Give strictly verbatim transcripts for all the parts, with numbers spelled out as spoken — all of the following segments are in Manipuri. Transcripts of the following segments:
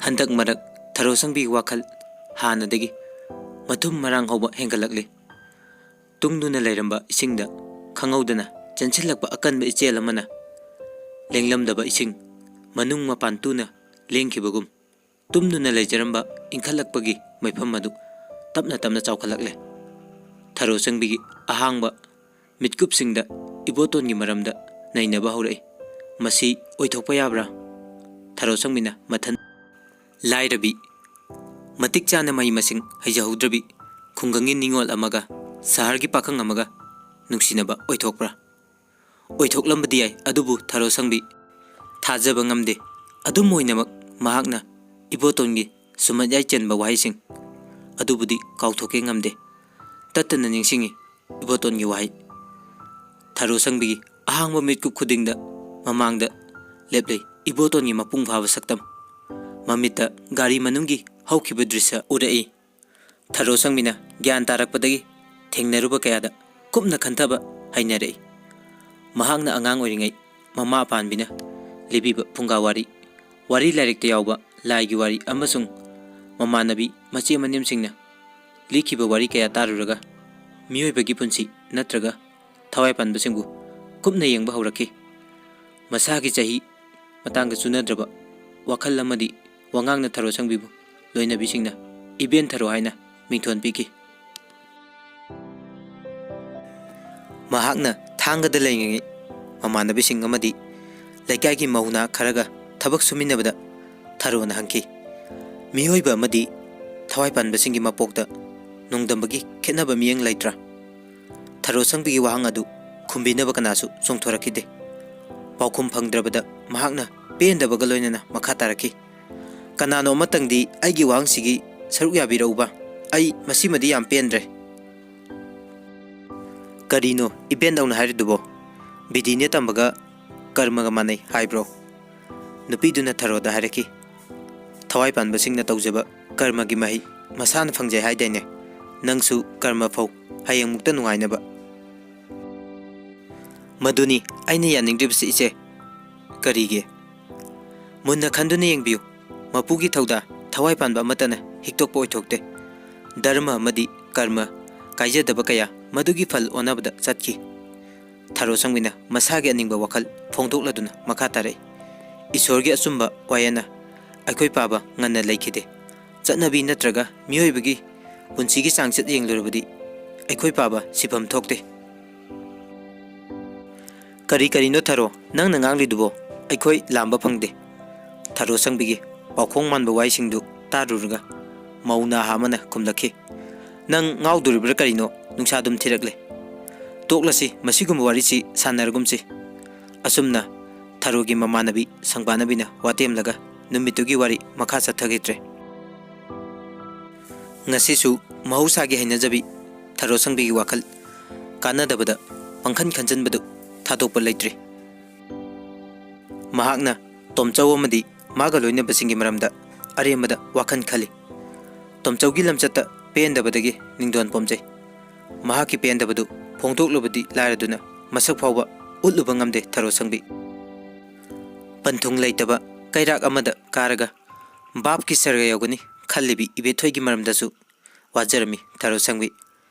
ꯍꯟꯗꯛ ꯃꯔꯛ ꯊꯔꯣꯁꯪꯕꯤꯒꯤ ꯋꯥꯈꯜ ꯍꯥꯟꯅꯗꯒꯤ ꯃꯊꯨꯝ ꯃꯔꯥꯡ ꯍꯧꯕ ꯍꯦꯟꯒꯠꯂꯛꯂꯤ꯫ ꯇꯨꯡꯗꯨꯅ ꯂꯩꯔꯝꯕ ꯏꯁꯤꯡꯗ ꯈꯪꯍꯧꯗꯅ ꯆꯦꯟꯁꯤꯜꯂꯛꯄ ꯑꯀꯟꯕ ꯏꯆꯦꯜ ꯑꯃꯅ ꯂꯦꯡꯂꯝꯗꯕ ꯏꯁꯤꯡ ꯃꯅꯨꯡ ꯃꯄꯥꯟ ꯇꯨꯅ ꯂꯦꯡꯈꯤꯕꯒꯨꯝ, ꯇꯨꯝꯗꯨꯅ ꯂꯩꯖꯔꯝꯕ ꯏꯪꯈꯠꯂꯛꯄꯒꯤ ꯃꯩꯐꯝ ꯑꯗꯨ ꯇꯞꯅ ꯇꯞꯅ ꯆꯥꯎꯈꯠꯂꯛꯂꯦ꯫ ꯊꯔꯣꯁꯪꯕꯤꯒꯤ ꯑꯍꯥꯡꯕ ꯃꯤꯠꯀꯨꯞꯁꯤꯡꯗ ꯏꯕꯣꯇꯣꯟꯒꯤ ꯃꯔꯝꯗ ꯅꯩꯅꯕ ꯍꯧꯔꯛꯏ꯫ ꯃꯁꯤ ꯑꯣꯏꯊꯣꯛꯄ ꯌꯥꯕ꯭ꯔꯥ? ꯊꯔꯣꯁꯪꯕꯤꯅ ꯃꯊꯟ ꯂꯥꯏꯔꯕꯤ, ꯃꯇꯤꯛ ꯆꯥꯅ ꯃꯍꯩ ꯃꯁꯤꯡ ꯍꯩꯖꯍꯧꯗ꯭ꯔꯕꯤ, ꯈꯨꯡꯒꯪꯒꯤ ꯅꯤꯉꯣꯜ ꯑꯃꯒ ꯁꯍꯔꯒꯤ ꯄꯥꯈꯪ ꯑꯃꯒ ꯅꯨꯡꯁꯤꯅꯕ ꯑꯣꯏꯊꯣꯛꯄ꯭ꯔꯥ? ꯑꯣꯏꯊꯣꯛꯂꯝꯕꯗꯤ ꯌꯥꯏ, ꯑꯗꯨꯕꯨ ꯊꯔꯣꯁꯪꯕꯤ ꯊꯥꯖꯕ ꯉꯝꯗꯦ꯫ ꯑꯗꯨꯝ ꯑꯣꯏꯅꯃꯛ ꯃꯍꯥꯛꯅ ꯏꯕꯣꯇꯣꯟꯒꯤ ꯁꯨꯝꯃꯠꯌꯥꯏ ꯆꯦꯟꯕ ꯋꯥꯍꯩꯁꯤꯡ ꯑꯗꯨꯕꯨꯗꯤ ꯀꯥꯎꯊꯣꯛꯀꯦ ꯉꯝꯗꯦ꯫ ꯇꯠꯇꯅ ꯅꯤꯡꯁꯤꯡꯉꯤ ꯏꯕꯣꯇꯣꯟꯒꯤ ꯋꯥꯍꯩ꯫ ꯊꯔꯣꯁꯪꯕꯤꯒꯤ ꯑꯍꯥꯡꯕ ꯃꯤꯠꯀꯨꯞ ꯈꯨꯗꯤꯡꯗ ꯃꯃꯥꯡꯗ ꯂꯦꯞꯂꯤ ꯏꯕꯣꯇꯣꯟꯒꯤ ꯃꯄꯨꯡ ꯐꯥꯕ ꯁꯛꯇꯝ꯫ ꯃꯃꯤꯠꯇ ꯒꯥꯔꯤ ꯃꯅꯨꯡꯒꯤ ꯍꯧꯈꯤꯕ ꯗ꯭ꯔꯤꯁ꯭ꯌ ꯎꯔꯛꯏ꯫ ꯊꯔꯣꯁꯪꯕꯤꯅ ꯒ꯭ꯌꯥꯟ ꯇꯥꯔꯛꯄꯗꯒꯤ ꯊꯦꯡꯅꯔꯨꯕ ꯀꯌꯥꯗ ꯀꯨꯞꯅ ꯈꯟꯊꯕ ꯍꯩꯅꯔꯛꯏ꯫ ꯃꯍꯥꯛꯅ ꯑꯉꯥꯡ ꯑꯣꯏꯔꯤꯉꯩ ꯃꯃꯥ ꯑꯄꯥꯟꯕꯤꯅ ꯂꯤꯕꯤꯕ ꯐꯨꯡꯒꯥ ꯋꯥꯔꯤ, ꯋꯥꯔꯤ ꯂꯥꯏꯔꯤꯛꯇ ꯌꯥꯎꯕ ꯂꯥꯏꯒꯤ ꯋꯥꯔꯤ ꯑꯃꯁꯨꯡ ꯃꯃꯥꯟꯅꯕꯤ ꯃꯆꯦ ꯃꯅꯦꯝꯁꯤꯡꯅ ꯂꯤꯈꯤꯕ ꯋꯥꯔꯤ ꯀꯌꯥ ꯇꯥꯔꯨꯔꯒ ꯃꯤꯑꯣꯏꯕꯒꯤ ꯄꯨꯟꯁꯤ ꯅꯠꯇ꯭ꯔꯒ ꯊꯋꯥꯏ ꯄꯥꯟꯕꯁꯤꯡꯕꯨ ꯀꯨꯞꯅ ꯌꯦꯡꯕ ꯍꯧꯔꯛꯈꯤ꯫ ꯃꯁꯥꯒꯤ ꯆꯍꯤ ꯃꯇꯥꯡꯒ ꯆꯨꯅꯗ꯭ꯔꯕ ꯋꯥꯈꯜ ꯑꯃꯗꯤ ꯋꯥꯉꯥꯡꯅ ꯊꯔꯣꯁꯪꯕꯤꯕꯨ ꯂꯣꯏꯅꯕꯤꯁꯤꯡꯅ ꯏꯕꯦꯟ ꯊꯔꯣ ꯍꯥꯏꯅ ꯃꯤꯡꯊꯣꯟ ꯄꯤꯈꯤ꯫ ꯃꯍꯥꯛꯅ ꯊꯥꯡꯒꯗ ꯂꯩꯔꯤꯉꯩ ꯃꯃꯥꯟꯅꯕꯤꯁꯤꯡ ꯑꯃꯗꯤ ꯂꯩꯀꯥꯏꯒꯤ ꯃꯧ ꯅꯍꯥ ꯈꯔꯒ ꯊꯕꯛ ꯁꯨꯃꯤꯟꯅꯕꯗ ꯊꯔꯣꯅ ꯍꯪꯈꯤ, "ꯃꯤꯑꯣꯏꯕ ꯑꯃꯗꯤ ꯊꯋꯥꯏ ꯄꯥꯟꯕꯁꯤꯡꯒꯤ ꯃꯄꯣꯛꯇ ꯅꯣꯡꯗꯝꯕꯒꯤ ꯈꯦꯠꯅꯕ ꯃꯤꯠꯌꯦꯡ ꯂꯩꯇ꯭ꯔꯥ?" ꯊꯔꯣꯁꯪꯕꯤꯒꯤ ꯋꯥꯍꯪ ꯑꯗꯨ ꯈꯨꯝꯕꯤꯅꯕ ꯀꯅꯥꯁꯨ ꯆꯣꯡꯊꯣꯔꯛꯈꯤꯗꯦ꯫ ꯄꯥꯎꯈꯨꯝ ꯐꯪꯗ꯭ꯔꯕꯗ ꯃꯍꯥꯛꯅ ꯄꯦꯟꯗꯕꯒ ꯂꯣꯏꯅꯅ ꯃꯈꯥ ꯇꯥꯔꯛꯈꯤ, "ꯀꯅꯥꯅꯣ ꯑꯃꯇꯪꯗꯤ ꯑꯩꯒꯤ ꯋꯥꯍꯪꯁꯤꯒꯤ ꯁꯔꯨꯛ ꯌꯥꯕꯤꯔꯛꯎꯕ꯫ ꯑꯩ ꯃꯁꯤꯃꯗꯤ ꯌꯥꯝ ꯄꯦꯟꯗ꯭ꯔꯦ꯫" "ꯀꯔꯤꯅꯣ ꯏꯕꯦꯟꯗꯧꯅ ꯍꯥꯏꯔꯤꯗꯨꯕꯣ? ꯕꯤꯗꯤꯅꯦ ꯇꯝꯕꯒ ꯀꯔꯃꯒ ꯃꯥꯟꯅꯩ ꯍꯥꯏꯕ꯭ꯔꯣ?" ꯅꯨꯄꯤꯗꯨꯅ ꯊꯔꯣꯗ ꯍꯥꯏꯔꯛꯈꯤ, "ꯊꯋꯥꯏ ꯄꯥꯟꯕꯁꯤꯡꯅ ꯇꯧꯖꯕ ꯀꯔꯃꯒꯤ ꯃꯍꯩ ꯃꯁꯥꯅ ꯐꯪꯖꯩ ꯍꯥꯏꯗꯥꯏꯅꯦ? ꯅꯪꯁꯨ ꯀꯔꯃ ꯐꯧ, ꯍꯌꯦꯡꯃꯨꯛꯇ ꯅꯨꯡꯉꯥꯏꯅꯕ꯫" "ꯃꯗꯨꯅꯤ ꯑꯩꯅ ꯌꯥꯅꯤꯡꯗ꯭ꯔꯤꯕꯁꯤ, ꯏꯆꯦ꯫" "ꯀꯔꯤꯒꯤ?" "ꯃꯨꯟꯅ ꯈꯟꯗꯨꯅ ꯌꯦꯡꯕꯤꯌꯨ꯫ ꯃꯄꯨꯒꯤ ꯊꯧꯗꯥ ꯊꯋꯥꯏ ꯄꯥꯟꯕ ꯑꯃꯠꯇꯅ ꯍꯤꯛꯇꯣꯛꯄ ꯑꯣꯏꯊꯣꯛꯇꯦ꯫ ꯙꯔꯃ ꯑꯃꯗꯤ ꯀꯔꯃ ꯀꯥꯏꯖꯗꯕ ꯀꯌꯥ ꯃꯗꯨꯒꯤ ꯐꯜ ꯑꯣꯟꯅꯕꯗ ꯆꯠꯈꯤ꯫ ꯊꯔꯣ ꯁꯪꯕꯤꯅ ꯃꯁꯥꯒꯤ ꯑꯅꯤꯡꯕ ꯋꯥꯈꯜ ꯐꯣꯡꯗꯣꯛꯂꯗꯨꯅ ꯃꯈꯥ ꯇꯥꯔꯛꯏ, "ꯏꯁꯣꯔꯒꯤ ꯑꯆꯨꯝꯕ ꯋꯥꯌꯦꯜꯅ ꯑꯩꯈꯣꯏ ꯄꯥꯕ ꯉꯟꯅ ꯂꯩꯈꯤꯗꯦ꯫ ꯆꯠꯅꯕꯤ ꯅꯠꯇ꯭ꯔꯒ ꯃꯤꯑꯣꯏꯕꯒꯤ ꯄꯨꯟꯁꯤꯒꯤ ꯆꯥꯡꯆꯠ ꯌꯦꯡꯂꯨꯔꯕꯗꯤ ꯑꯩꯈꯣꯏ ꯄꯥꯕ ꯁꯤꯐꯝ ꯊꯣꯛꯇꯦ"꯫ "ꯀꯔꯤ ꯀꯔꯤꯅꯣ ꯊꯔꯣ ꯅꯪꯅ ꯉꯥꯡꯂꯤꯗꯨꯕꯣ? ꯑꯩꯈꯣꯏ ꯂꯥꯝꯕ ꯐꯪꯗꯦ"꯫ ꯊꯔꯣ ꯁꯪꯕꯤꯒꯤ ꯄꯥꯎꯈꯣꯡ ꯃꯥꯟꯕ ꯋꯥꯍꯩꯁꯤꯡꯗꯨ ꯇꯥꯔꯨꯔꯒ ꯃꯧ ꯅꯍꯥ ꯑꯃꯅ ꯈꯨꯝꯂꯛꯈꯤ, "ꯅꯪ ꯉꯥꯎꯗꯣꯔꯤꯕ꯭ꯔꯥ ꯀꯔꯤꯅꯣ? ꯅꯨꯡꯁꯥ ꯑꯗꯨꯝ ꯊꯤꯔꯛꯂꯦ꯫ ꯇꯣꯛꯂꯁꯤ, ꯃꯁꯤꯒꯨꯝꯕ ꯋꯥꯔꯤꯁꯤ ꯁꯥꯟꯅꯔꯒꯨꯝꯁꯤ"꯫ ꯑꯁꯨꯝꯅ ꯊꯔꯣꯒꯤ ꯃꯃꯥꯟꯅꯕꯤ ꯁꯪꯕꯥꯅꯕꯤꯅ ꯋꯥꯇꯦꯝꯂꯒ ꯅꯨꯃꯤꯠꯇꯨꯒꯤ ꯋꯥꯔꯤ ꯃꯈꯥ ꯆꯠꯊꯈꯤꯗ꯭ꯔꯦ꯫ ꯉꯁꯤꯁꯨ ꯃꯍꯧꯁꯥꯒꯤ ꯍꯩꯅꯖꯕꯤ ꯊꯔꯣ ꯁꯪꯕꯤꯒꯤ ꯋꯥꯈꯜ ꯀꯥꯟꯅꯗꯕꯗ ꯄꯪꯈꯟ ꯈꯟꯖꯟꯕꯗꯨ ꯊꯥꯗꯣꯛꯄ ꯂꯩꯇ꯭ꯔꯤ꯫ ꯃꯍꯥꯛꯅ ꯇꯣꯝꯆꯧ ꯑꯃꯗꯤ ꯃꯥꯒ ꯂꯣꯏꯅꯕꯁꯤꯡꯒꯤ ꯃꯔꯝꯗ ꯑꯔꯦꯝꯕꯗ ꯋꯥꯈꯜ ꯈꯜꯂꯤ꯫ ꯇꯣꯝꯆꯧꯒꯤ ꯂꯝꯆꯠꯇ ꯄꯦꯟꯗꯕꯗꯒꯤ ꯅꯤꯡꯗꯣꯟ ꯄꯣꯝꯖꯩ꯫ ꯃꯍꯥꯛꯀꯤ ꯄꯦꯟꯗꯕꯗꯨ ꯐꯣꯡꯗꯣꯛꯂꯨꯕꯗꯤ ꯂꯥꯏꯔꯗꯨꯅ ꯃꯁꯛ ꯐꯥꯎꯕ ꯎꯠꯂꯨꯕ ꯉꯝꯗꯦ ꯊꯔꯣ ꯁꯪꯕꯤ꯫ ꯄꯟꯊꯨꯡ ꯂꯩꯇꯕ ꯀꯩꯔꯥꯛ ꯑꯃꯗ ꯀꯥꯔꯒ ꯚꯥꯞꯀꯤ ꯁꯔꯒ ꯌꯧꯒꯅꯤ ꯈꯜꯂꯤꯕꯤ ꯏꯕꯦꯊꯣꯏꯒꯤ ꯃꯔꯝꯗꯁꯨ ꯋꯥꯖꯔꯝꯃꯤ ꯊꯔꯣ ꯁꯪꯕꯤ꯫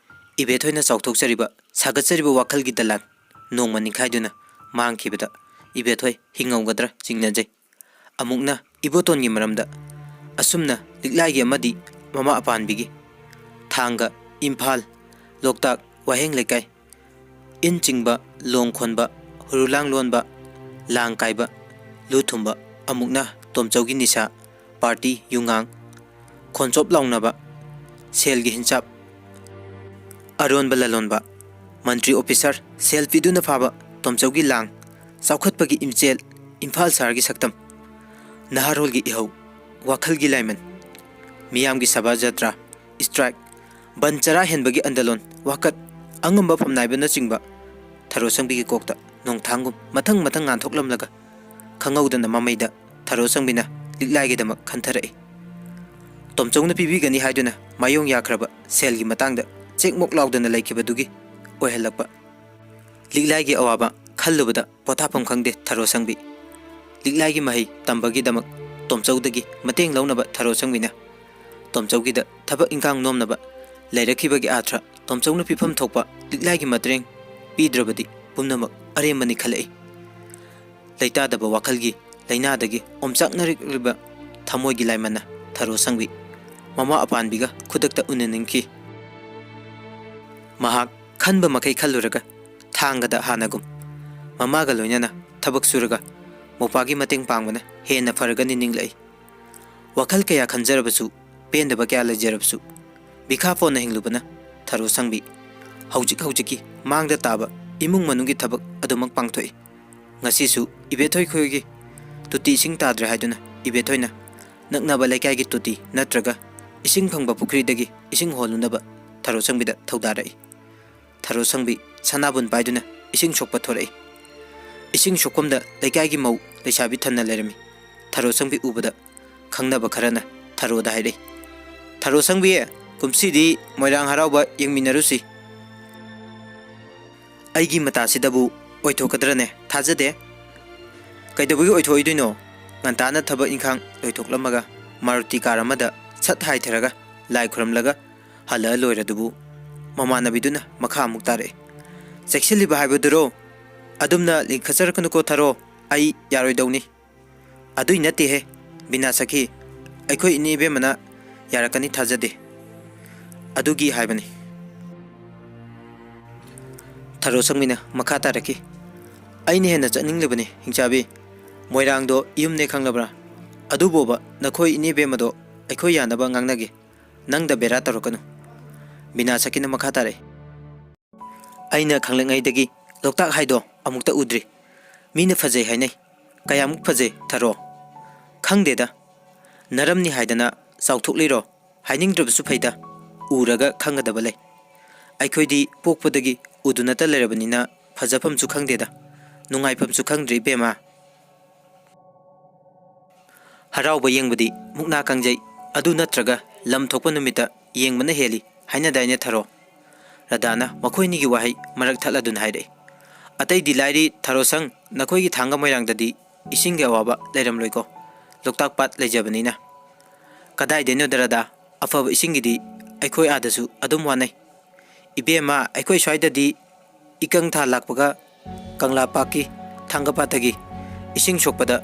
ꯏꯕꯦꯊꯣꯏꯅ ꯆꯥꯎꯊꯣꯛꯆꯔꯤꯕ, ꯁꯥꯒꯠꯆꯔꯤꯕ ꯋꯥꯈꯜꯒꯤ ꯗꯂꯥꯟ ꯅꯣꯡꯃ ꯅꯤꯡꯈꯥꯏꯗꯨꯅ ꯃꯥꯡꯈꯤꯕꯗ ꯏꯕꯦꯊꯣꯏ ꯍꯤꯡꯍꯧꯒꯗ꯭ꯔꯥ ꯆꯤꯡꯅꯖꯩ꯫ ꯑꯃꯨꯛꯅ ꯏꯕꯣꯇꯣꯟꯒꯤ ꯃꯔꯝꯗ, ꯑꯁꯨꯝꯅ ꯂꯤꯛꯂꯥꯏꯒꯤ ꯑꯃꯗꯤ ꯃꯃꯥ ꯑꯄꯥꯟꯕꯤꯒꯤ ꯊꯥꯡꯒ, ꯏꯝꯐꯥꯜ, ꯂꯣꯛꯇꯥꯛ, ꯋꯥꯍꯦꯡ ꯂꯩꯀꯥꯏ, ꯏꯟ ꯆꯤꯡꯕ, ꯂꯣꯡ ꯈꯣꯟꯕ, ꯍꯨꯔꯨꯂꯥꯡ ꯂꯣꯟꯕ, ꯂꯥꯡ ꯀꯥꯏꯕ, ꯂꯨ ꯊꯨꯝꯕ, ꯑꯃꯨꯛꯅ ꯇꯣꯝꯆꯧꯒꯤ ꯅꯤꯁꯥ, ꯄꯥꯔꯇꯤ, ꯌꯨꯉꯥꯡ, ꯈꯣꯟꯆꯣꯞ ꯂꯥꯎꯅꯕ, ꯁꯦꯜꯒꯤ ꯍꯤꯟꯆꯥꯞ, ꯑꯔꯣꯟꯕ ꯂꯂꯣꯟꯕ, ꯃꯟꯇ꯭ꯔꯤ ꯑꯣꯐꯤꯁꯥꯔ, ꯁꯦꯜ ꯄꯤꯗꯨꯅ ꯐꯥꯕ, ꯇꯣꯝꯆꯧꯒꯤ ꯂꯥꯡ, ꯆꯥꯎꯈꯠꯄꯒꯤ ꯏꯝꯆꯦꯜ, ꯏꯝꯐꯥꯜ ꯁꯍꯔꯒꯤ ꯁꯛꯇꯝ, ꯅꯍꯥꯔꯣꯜꯒꯤ ꯏꯍꯧ, ꯋꯥꯈꯜꯒꯤ ꯂꯥꯏꯃꯟ, ꯃꯤꯌꯥꯝꯒꯤ ꯁꯚꯥ ꯖꯇ꯭ꯔꯥ, ꯁ꯭ꯇ꯭ꯔꯥꯏꯛ, ꯕꯟ ꯆꯔꯥ ꯍꯦꯟꯕꯒꯤ ꯑꯟꯗꯂꯣꯟ, ꯋꯥꯀꯠ, ꯑꯉꯝꯕ ꯐꯝꯅꯥꯏꯕꯅꯆꯤꯡꯕ ꯊꯔꯣ ꯁꯪꯕꯤꯒꯤ ꯀꯣꯛꯇ ꯅꯣꯡꯊꯥꯡꯒꯨꯝ ꯃꯊꯪ ꯃꯊꯪ ꯉꯥꯟꯊꯣꯛꯂꯝꯂꯒ ꯈꯪꯍꯧꯗꯅ ꯃꯃꯩꯗ ꯊꯔꯣ ꯁꯪꯕꯤꯅ ꯂꯤꯛꯂꯥꯏꯒꯤꯗꯃꯛ ꯈꯟꯊꯔꯛꯏ꯫ ꯇꯣꯝꯆꯧꯅ ꯄꯤꯕꯤꯒꯅꯤ ꯍꯥꯏꯗꯨꯅ ꯃꯥꯌꯣꯡ ꯌꯥꯈ꯭ꯔꯕ ꯁꯦꯜꯒꯤ ꯃꯇꯥꯡꯗ ꯆꯦꯛꯃꯣꯛ ꯂꯥꯎꯗꯅ ꯂꯩꯈꯤꯕꯗꯨꯒꯤ ꯑꯣꯏꯍꯜꯂꯛꯄ꯫ ꯂꯤꯛꯂꯥꯏꯒꯤ ꯑꯋꯥꯕ ꯈꯜꯂꯨꯕꯗ ꯄꯣꯊꯥꯐꯝ ꯈꯪꯗꯦ ꯊꯔꯣ ꯁꯪꯕꯤ꯫ ꯂꯤꯛꯂꯥꯏꯒꯤ ꯃꯍꯩ ꯇꯝꯕꯒꯤꯗꯃꯛ ꯇꯣꯝꯆꯧꯗꯒꯤ ꯃꯇꯦꯡ ꯂꯧꯅꯕ ꯊꯔꯣ ꯁꯪꯕꯤꯅ ꯇꯣꯝꯆꯧꯒꯤꯗ ꯊꯕꯛ ꯏꯟꯈꯥꯡ ꯅꯣꯝꯅꯕ ꯂꯩꯔꯛꯈꯤꯕꯒꯤ ꯑꯥꯊ꯭ꯔ ꯇꯣꯝꯆꯧꯅ ꯄꯤꯐꯝ ꯊꯣꯛꯄ ꯂꯤꯛꯂꯥꯏꯒꯤ ꯃꯇꯦꯡ ꯄꯤꯗ꯭ꯔꯕꯗꯤ ꯄꯨꯝꯅꯃꯛ ꯑꯔꯦꯝꯕꯅꯤ ꯈꯜꯂꯛꯏ꯫ ꯂꯩꯇꯥꯗꯕ ꯋꯥꯈꯜꯒꯤ ꯂꯩꯅꯥꯗꯒꯤ ꯑꯣꯝꯆꯥꯛꯅꯔꯛꯂꯤꯕ ꯊꯃꯣꯏꯒꯤ ꯂꯥꯏꯃꯟꯅ ꯊꯔꯣ ꯁꯪꯕꯤ ꯃꯃꯥ ꯑꯄꯥꯟꯕꯤꯒ ꯈꯨꯗꯛꯇ ꯎꯅꯅꯤꯡꯈꯤ꯫ ꯃꯍꯥꯛ ꯈꯟꯕ ꯃꯈꯩ ꯈꯜꯂꯨꯔꯒ ꯊꯥꯡꯒꯗ ꯍꯥꯟꯅꯒꯨꯝ ꯃꯃꯥꯒ ꯂꯣꯏꯅꯅ ꯊꯕꯛ ꯁꯨꯔꯒ ꯃꯧꯄꯥꯒꯤ ꯃꯇꯦꯡ ꯄꯥꯡꯕꯅ ꯍꯦꯟꯅ ꯐꯔꯒꯅꯤ ꯅꯤꯡꯂꯛꯏ꯫ ꯋꯥꯈꯜ ꯀꯌꯥ ꯈꯟꯖꯔꯕꯁꯨ, ꯄꯦꯟꯗꯕ ꯀꯌꯥ ꯂꯩꯖꯔꯕꯁꯨ, ꯕꯤꯈꯥ ꯄꯣꯟꯅ ꯍꯤꯡꯂꯨꯕꯅ ꯊꯔꯣ ꯁꯪꯕꯤ ꯍꯧꯖꯤꯛ ꯍꯧꯖꯤꯛꯀꯤ ꯃꯥꯡꯗ ꯇꯥꯕ ꯏꯃꯨꯡ ꯃꯅꯨꯡꯒꯤ ꯊꯕꯛ ꯑꯗꯨꯃꯛ ꯄꯥꯡꯊꯣꯛꯏ꯫ ꯉꯁꯤꯁꯨ ꯏꯕꯦꯊꯣꯏ ꯈꯣꯏꯒꯤ ꯇꯣꯇꯤ ꯏꯁꯤꯡ ꯇꯥꯗ꯭ꯔꯦ ꯍꯥꯏꯗꯨꯅ ꯏꯕꯦꯊꯣꯏꯅ ꯅꯛꯅꯕ ꯂꯩꯀꯥꯏꯒꯤ ꯇꯣꯇꯤ ꯅꯠꯇ꯭ꯔꯒ ꯏꯁꯤꯡ ꯐꯪꯕ ꯄꯨꯈ꯭ꯔꯤꯗꯒꯤ ꯏꯁꯤꯡ ꯍꯣꯜꯂꯨꯅꯕ ꯊꯔꯣ ꯁꯪꯕꯤꯗ ꯊꯧꯗꯥꯔꯛꯏ꯫ ꯊꯔꯣ ꯁꯪꯕꯤ ꯁꯅꯥꯕꯨꯟ ꯄꯥꯏꯗꯨꯅ ꯏꯁꯤꯡ ꯁꯣꯛꯄ ꯊꯣꯔꯛꯏ꯫ ꯏꯁꯤꯡ ꯁꯣꯛꯐꯝꯗ ꯂꯩꯀꯥꯏꯒꯤ ꯃꯧ ꯂꯩꯁꯥꯕꯤ ꯊꯟꯅ ꯂꯩꯔꯝꯃꯤ꯫ ꯊꯔꯣ ꯁꯪꯕꯤ ꯎꯕꯗ ꯈꯪꯅꯕ ꯈꯔꯅ ꯊꯔꯣꯗ ꯍꯥꯏꯔꯛꯏ, "ꯊꯔꯣ ꯁꯪꯕꯤ, ꯀꯨꯝꯁꯤꯗꯤ ꯃꯣꯏꯔꯥꯡ ꯍꯔꯥꯎꯕ ꯌꯦꯡꯃꯤꯟꯅꯔꯨꯁꯤ꯫" ꯑꯩꯒꯤ ꯃꯇꯥꯁꯤꯗꯕꯨ ꯑꯣꯏꯊꯣꯛꯀꯗ꯭ꯔꯅꯦ? ꯊꯥꯖꯗꯦ꯫ ꯀꯩꯗꯧꯕꯒꯤ ꯑꯣꯏꯊꯣꯛꯑꯣꯏꯗꯣꯏꯅꯣ? ꯉꯟꯇꯥꯅ ꯊꯕꯛ ꯏꯪꯈꯥꯡ ꯂꯣꯏꯊꯣꯛꯂꯝꯃꯒ ꯃꯥꯔꯨꯇꯤ ꯀꯥꯔ ꯑꯃꯗ ꯁꯠ ꯍꯥꯏꯊꯔꯒ ꯂꯥꯏ ꯈꯨꯔꯝꯂꯒ ꯍꯜꯂꯛꯑ ꯂꯣꯏꯔꯗꯨꯕꯨ꯫ ꯃꯃꯥꯟꯅꯕꯤꯗꯨꯅ ꯃꯈꯥ ꯑꯃꯨꯛ ꯇꯥꯔꯛꯏ, "ꯆꯦꯛꯁꯤꯜꯂꯤꯕ ꯍꯥꯏꯕꯗꯨꯔꯣ? ꯑꯗꯨꯝꯅ ꯂꯤꯡꯈꯠꯆꯔꯛꯀꯅꯨꯀꯣ ꯊꯔꯣ, ꯑꯩ ꯌꯥꯔꯣꯏꯗꯧꯅꯤ꯫" "ꯑꯗꯨꯏ ꯅꯠꯇꯦꯍꯦ, ꯕꯤꯅꯥ ꯁꯈꯤ, ꯑꯩꯈꯣꯏ ꯏꯅꯦ ꯏꯕꯦꯝꯃꯅ ꯌꯥꯔꯛꯀꯅꯤ ꯊꯥꯖꯗꯦ꯫ ꯑꯗꯨꯒꯤ ꯍꯥꯏꯕꯅꯤ꯫" ꯊꯔꯣ ꯁꯪꯕꯤꯅ ꯃꯈꯥ ꯇꯥꯔꯛꯈꯤ, "ꯑꯩꯅ ꯍꯦꯟꯅ ꯆꯠꯅꯤꯡꯂꯤꯕꯅꯤ, ꯍꯤꯡꯆꯥꯕꯤ꯫ ꯃꯣꯏꯔꯥꯡꯗꯣ ꯌꯨꯝꯅꯦ ꯈꯪꯂꯕ꯭ꯔꯥ? ꯑꯗꯨꯕꯣꯕ ꯅꯈꯣꯏ ꯏꯅꯦ ꯏꯕꯦꯝꯃꯗꯣ ꯑꯩꯈꯣꯏ ꯌꯥꯅꯕ ꯉꯥꯡꯅꯒꯦ꯫ ꯅꯪꯗ ꯕꯦꯔꯥ ꯇꯧꯔꯛꯀꯅꯨ꯫" ꯕꯤꯅꯥ ꯁꯈꯤꯅ ꯃꯈꯥ ꯇꯥꯔꯛꯏ, "ꯑꯩꯅ ꯈꯪꯂꯛꯉꯩꯗꯒꯤ ꯂꯣꯛꯇꯥꯛ ꯍꯥꯏꯗꯣ ꯑꯃꯨꯛꯇ ꯎꯗ꯭ꯔꯤ꯫ ꯃꯤꯅ ꯐꯖꯩ ꯍꯥꯏꯅꯩ꯫ ꯀꯌꯥꯃꯨꯛ ꯐꯖꯩ, ꯊꯔꯣ?" "ꯈꯪꯗꯦꯗ꯫ ꯅꯔꯝꯅꯤ ꯍꯥꯏꯗꯅ ꯆꯥꯎꯊꯣꯛꯂꯤꯔꯣ? ꯍꯥꯏꯅꯤꯡꯗ꯭ꯔꯕꯁꯨ ꯐꯩꯗ꯫ ꯎꯔꯒ ꯈꯪꯒꯗꯕ ꯂꯩ꯫ ꯑꯩꯈꯣꯏꯗꯤ ꯄꯣꯛꯄꯗꯒꯤ ꯎꯗꯨꯅꯇ ꯂꯩꯔꯕꯅꯤꯅ ꯐꯖꯐꯝꯁꯨ ꯈꯪꯗꯦꯗ꯫ ꯅꯨꯡꯉꯥꯏꯐꯝꯁꯨ ꯈꯪꯗ꯭ꯔꯦ ꯏꯕꯦꯝꯃ꯫ ꯍꯔꯥꯎꯕ ꯌꯦꯡꯕꯗꯤ ꯃꯨꯛꯅꯥ ꯀꯥꯡꯖꯩ, ꯑꯗꯨ ꯅꯠꯇ꯭ꯔꯒ ꯂꯝ ꯊꯣꯛꯄ ꯅꯨꯃꯤꯠꯇ ꯌꯦꯡꯕꯅ ꯍꯦꯜꯂꯤ ꯍꯥꯏꯅꯗꯥꯏꯅꯦ, ꯊꯔꯣ?" ꯔꯥꯙꯥꯅ ꯃꯈꯣꯏꯅꯤꯒꯤ ꯋꯥꯍꯩ ꯃꯔꯛ ꯊꯠꯂꯗꯨꯅ ꯍꯥꯏꯔꯛꯏ꯫ "ꯑꯇꯩꯗꯤ ꯂꯥꯏꯔꯤ, ꯊꯔꯣ ꯁꯪ, ꯅꯈꯣꯏꯒꯤ ꯊꯥꯡꯒ ꯃꯣꯏꯔꯥꯡꯗꯗꯤ ꯏꯁꯤꯡꯒꯤ ꯑꯋꯥꯕ ꯂꯩꯔꯝꯂꯣꯏꯀꯣ? ꯂꯣꯛꯇꯥꯛ ꯄꯥꯠ ꯂꯩꯖꯕꯅꯤꯅ꯫ ꯀꯗꯥꯏꯗꯩꯅꯣꯗ ꯔꯥꯙꯥ, ꯑꯐꯕ ꯏꯁꯤꯡꯒꯤꯗꯤ ꯑꯩꯈꯣꯏ ꯑꯥꯗꯁꯨ ꯑꯗꯨꯝ ꯋꯥꯅꯩ꯫ ꯏꯕꯦꯝꯃ, ꯑꯩꯈꯣꯏ ꯁ꯭ꯋꯥꯏꯗꯗꯤ ꯏꯀꯪ ꯊꯥ ꯂꯥꯛꯄꯒ ꯀꯪꯂꯥ ꯄꯥꯠꯀꯤ ꯊꯥꯡꯒ ꯄꯥꯠꯇꯒꯤ ꯏꯁꯤꯡ ꯁꯣꯛꯄꯗ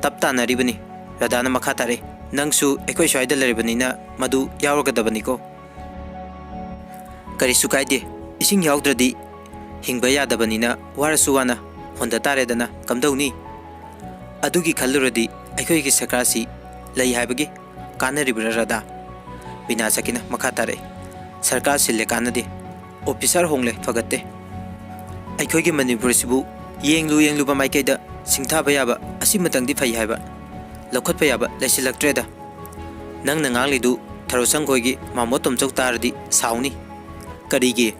ꯇꯞ ꯇꯥꯅꯔꯤꯕꯅꯤ꯫ ꯔꯥꯙꯥꯅ ꯃꯈꯥ ꯇꯥꯔꯛꯏ, "ꯅꯪꯁꯨ ꯑꯩꯈꯣꯏ ꯁ꯭ꯋꯥꯏꯗ ꯂꯩꯔꯕꯅꯤꯅ ꯃꯗꯨ ꯌꯥꯎꯔꯒꯗꯕꯅꯤꯀꯣ꯫ ꯀꯔꯤꯁꯨ ꯀꯥꯏꯗꯦ, ꯏꯁꯤꯡ ꯌꯥꯎꯗ꯭ꯔꯗꯤ ꯍꯤꯡꯕ ꯌꯥꯗꯕꯅꯤꯅ ꯋꯥꯔꯁꯨ ꯋꯥꯅ ꯍꯣꯟꯗ ꯇꯥꯔꯦꯗꯅ, ꯀꯝꯗꯧꯅꯤ? ꯑꯗꯨꯒꯤ ꯈꯜꯂꯨꯔꯗꯤ ꯑꯩꯈꯣꯏꯒꯤ ꯁꯔꯀꯥꯔꯁꯤ ꯂꯩ ꯍꯥꯏꯕꯒꯤ ꯀꯥꯟꯅꯔꯤꯕ꯭ꯔꯥ ꯔꯥꯙꯥ?" ꯕꯤꯅꯥ ꯁꯈꯤꯅ ꯃꯈꯥ ꯇꯥꯔꯛꯏ, "ꯁꯔꯀꯥꯔ ꯁꯤꯜꯂꯦ ꯀꯥꯟꯅꯗꯦ, ꯑꯣꯐꯤꯁꯥꯔ ꯍꯣꯡꯂꯦ ꯐꯒꯠꯇꯦ꯫ ꯑꯩꯈꯣꯏꯒꯤ ꯃꯅꯤꯄꯨꯔꯁꯤꯕꯨ ꯌꯦꯡꯂꯨ ꯌꯦꯡꯂꯨꯕ ꯃꯥꯏꯀꯩꯗ ꯁꯤꯡꯊꯥꯕ ꯌꯥꯕ ꯑꯁꯤꯃꯇꯪꯗꯤ ꯐꯩ ꯍꯥꯏꯕ ꯂꯧꯈꯠꯄ ꯌꯥꯕ ꯂꯩꯁꯤꯜꯂꯛꯇ꯭ꯔꯦꯗ꯫ ꯅꯪꯅ ꯉꯥꯡꯂꯤꯗꯨ ꯊꯔꯣꯁꯪ ꯈꯣꯏꯒꯤ ꯃꯥꯃꯣ ꯇꯣꯝꯆꯧ ꯇꯥꯔꯗꯤ ꯁꯥꯎꯅꯤ꯫" "ꯀꯔꯤꯒꯤ?"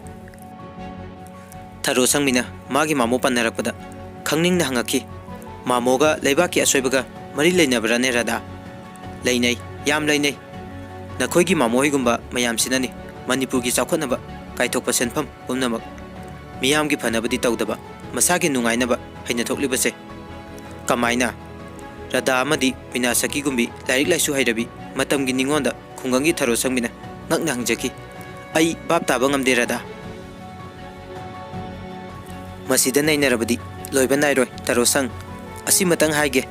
ꯊꯔꯣ ꯁꯪꯃꯤꯅ ꯃꯥꯒꯤ ꯃꯥꯃꯣ ꯄꯟꯅꯔꯛꯄꯗ ꯈꯪꯅꯤꯡꯅ ꯍꯪꯉꯛꯈꯤ, "ꯃꯥꯃꯣꯒ ꯂꯩꯕꯥꯛꯀꯤ ꯑꯁꯣꯏꯕꯒ ꯃꯔꯤ ꯂꯩꯅꯕ꯭ꯔꯥꯅꯦ ꯔꯥꯙꯥ?" "ꯂꯩꯅꯩ, ꯌꯥꯝ ꯂꯩꯅꯩ꯫ ꯅꯈꯣꯏꯒꯤ ꯃꯥꯃꯣ ꯍꯣꯏꯒꯨꯝꯕ ꯃꯌꯥꯝꯁꯤꯅꯅꯤ ꯃꯅꯤꯄꯨꯔꯒꯤ ꯆꯥꯎꯈꯠꯅꯕ ꯀꯥꯏꯊꯣꯛꯄ ꯁꯦꯟꯐꯝ ꯄꯨꯝꯅꯃꯛ ꯃꯤꯌꯥꯝꯒꯤ ꯐꯅꯕꯗꯤ ꯇꯧꯗꯕ, ꯃꯁꯥꯒꯤ ꯅꯨꯡꯉꯥꯏꯅꯕ ꯍꯩꯅ ꯊꯣꯛꯂꯤꯕꯁꯦ꯫" "ꯀꯃꯥꯏꯅ?" ꯔꯥꯙꯥ ꯑꯃꯗꯤ ꯕꯤꯅꯥꯁꯀꯤꯒꯨꯝꯕꯤ ꯂꯥꯏꯔꯤꯛ ꯂꯥꯏꯁꯨ ꯍꯩꯔꯕꯤ ꯃꯇꯝꯒꯤ ꯅꯤꯉꯣꯟꯗ ꯈꯨꯡꯒꯪꯒꯤ ꯊꯔꯣ ꯁꯪꯃꯤꯅ ꯉꯛꯅ ꯍꯪꯖꯈꯤ꯫ "ꯑꯩ ꯚꯥꯞ ꯇꯥꯕ ꯉꯝꯗꯦ ꯔꯥꯙꯥ꯫ ꯃꯁꯤꯗ ꯅꯩꯅꯔꯕꯗꯤ ꯂꯣꯏꯕ ꯅꯥꯏꯔꯣꯏ ꯊꯔꯣ ꯁꯪ꯫ ꯑꯁꯤꯃꯇꯪ ꯍꯥꯏꯒꯦ,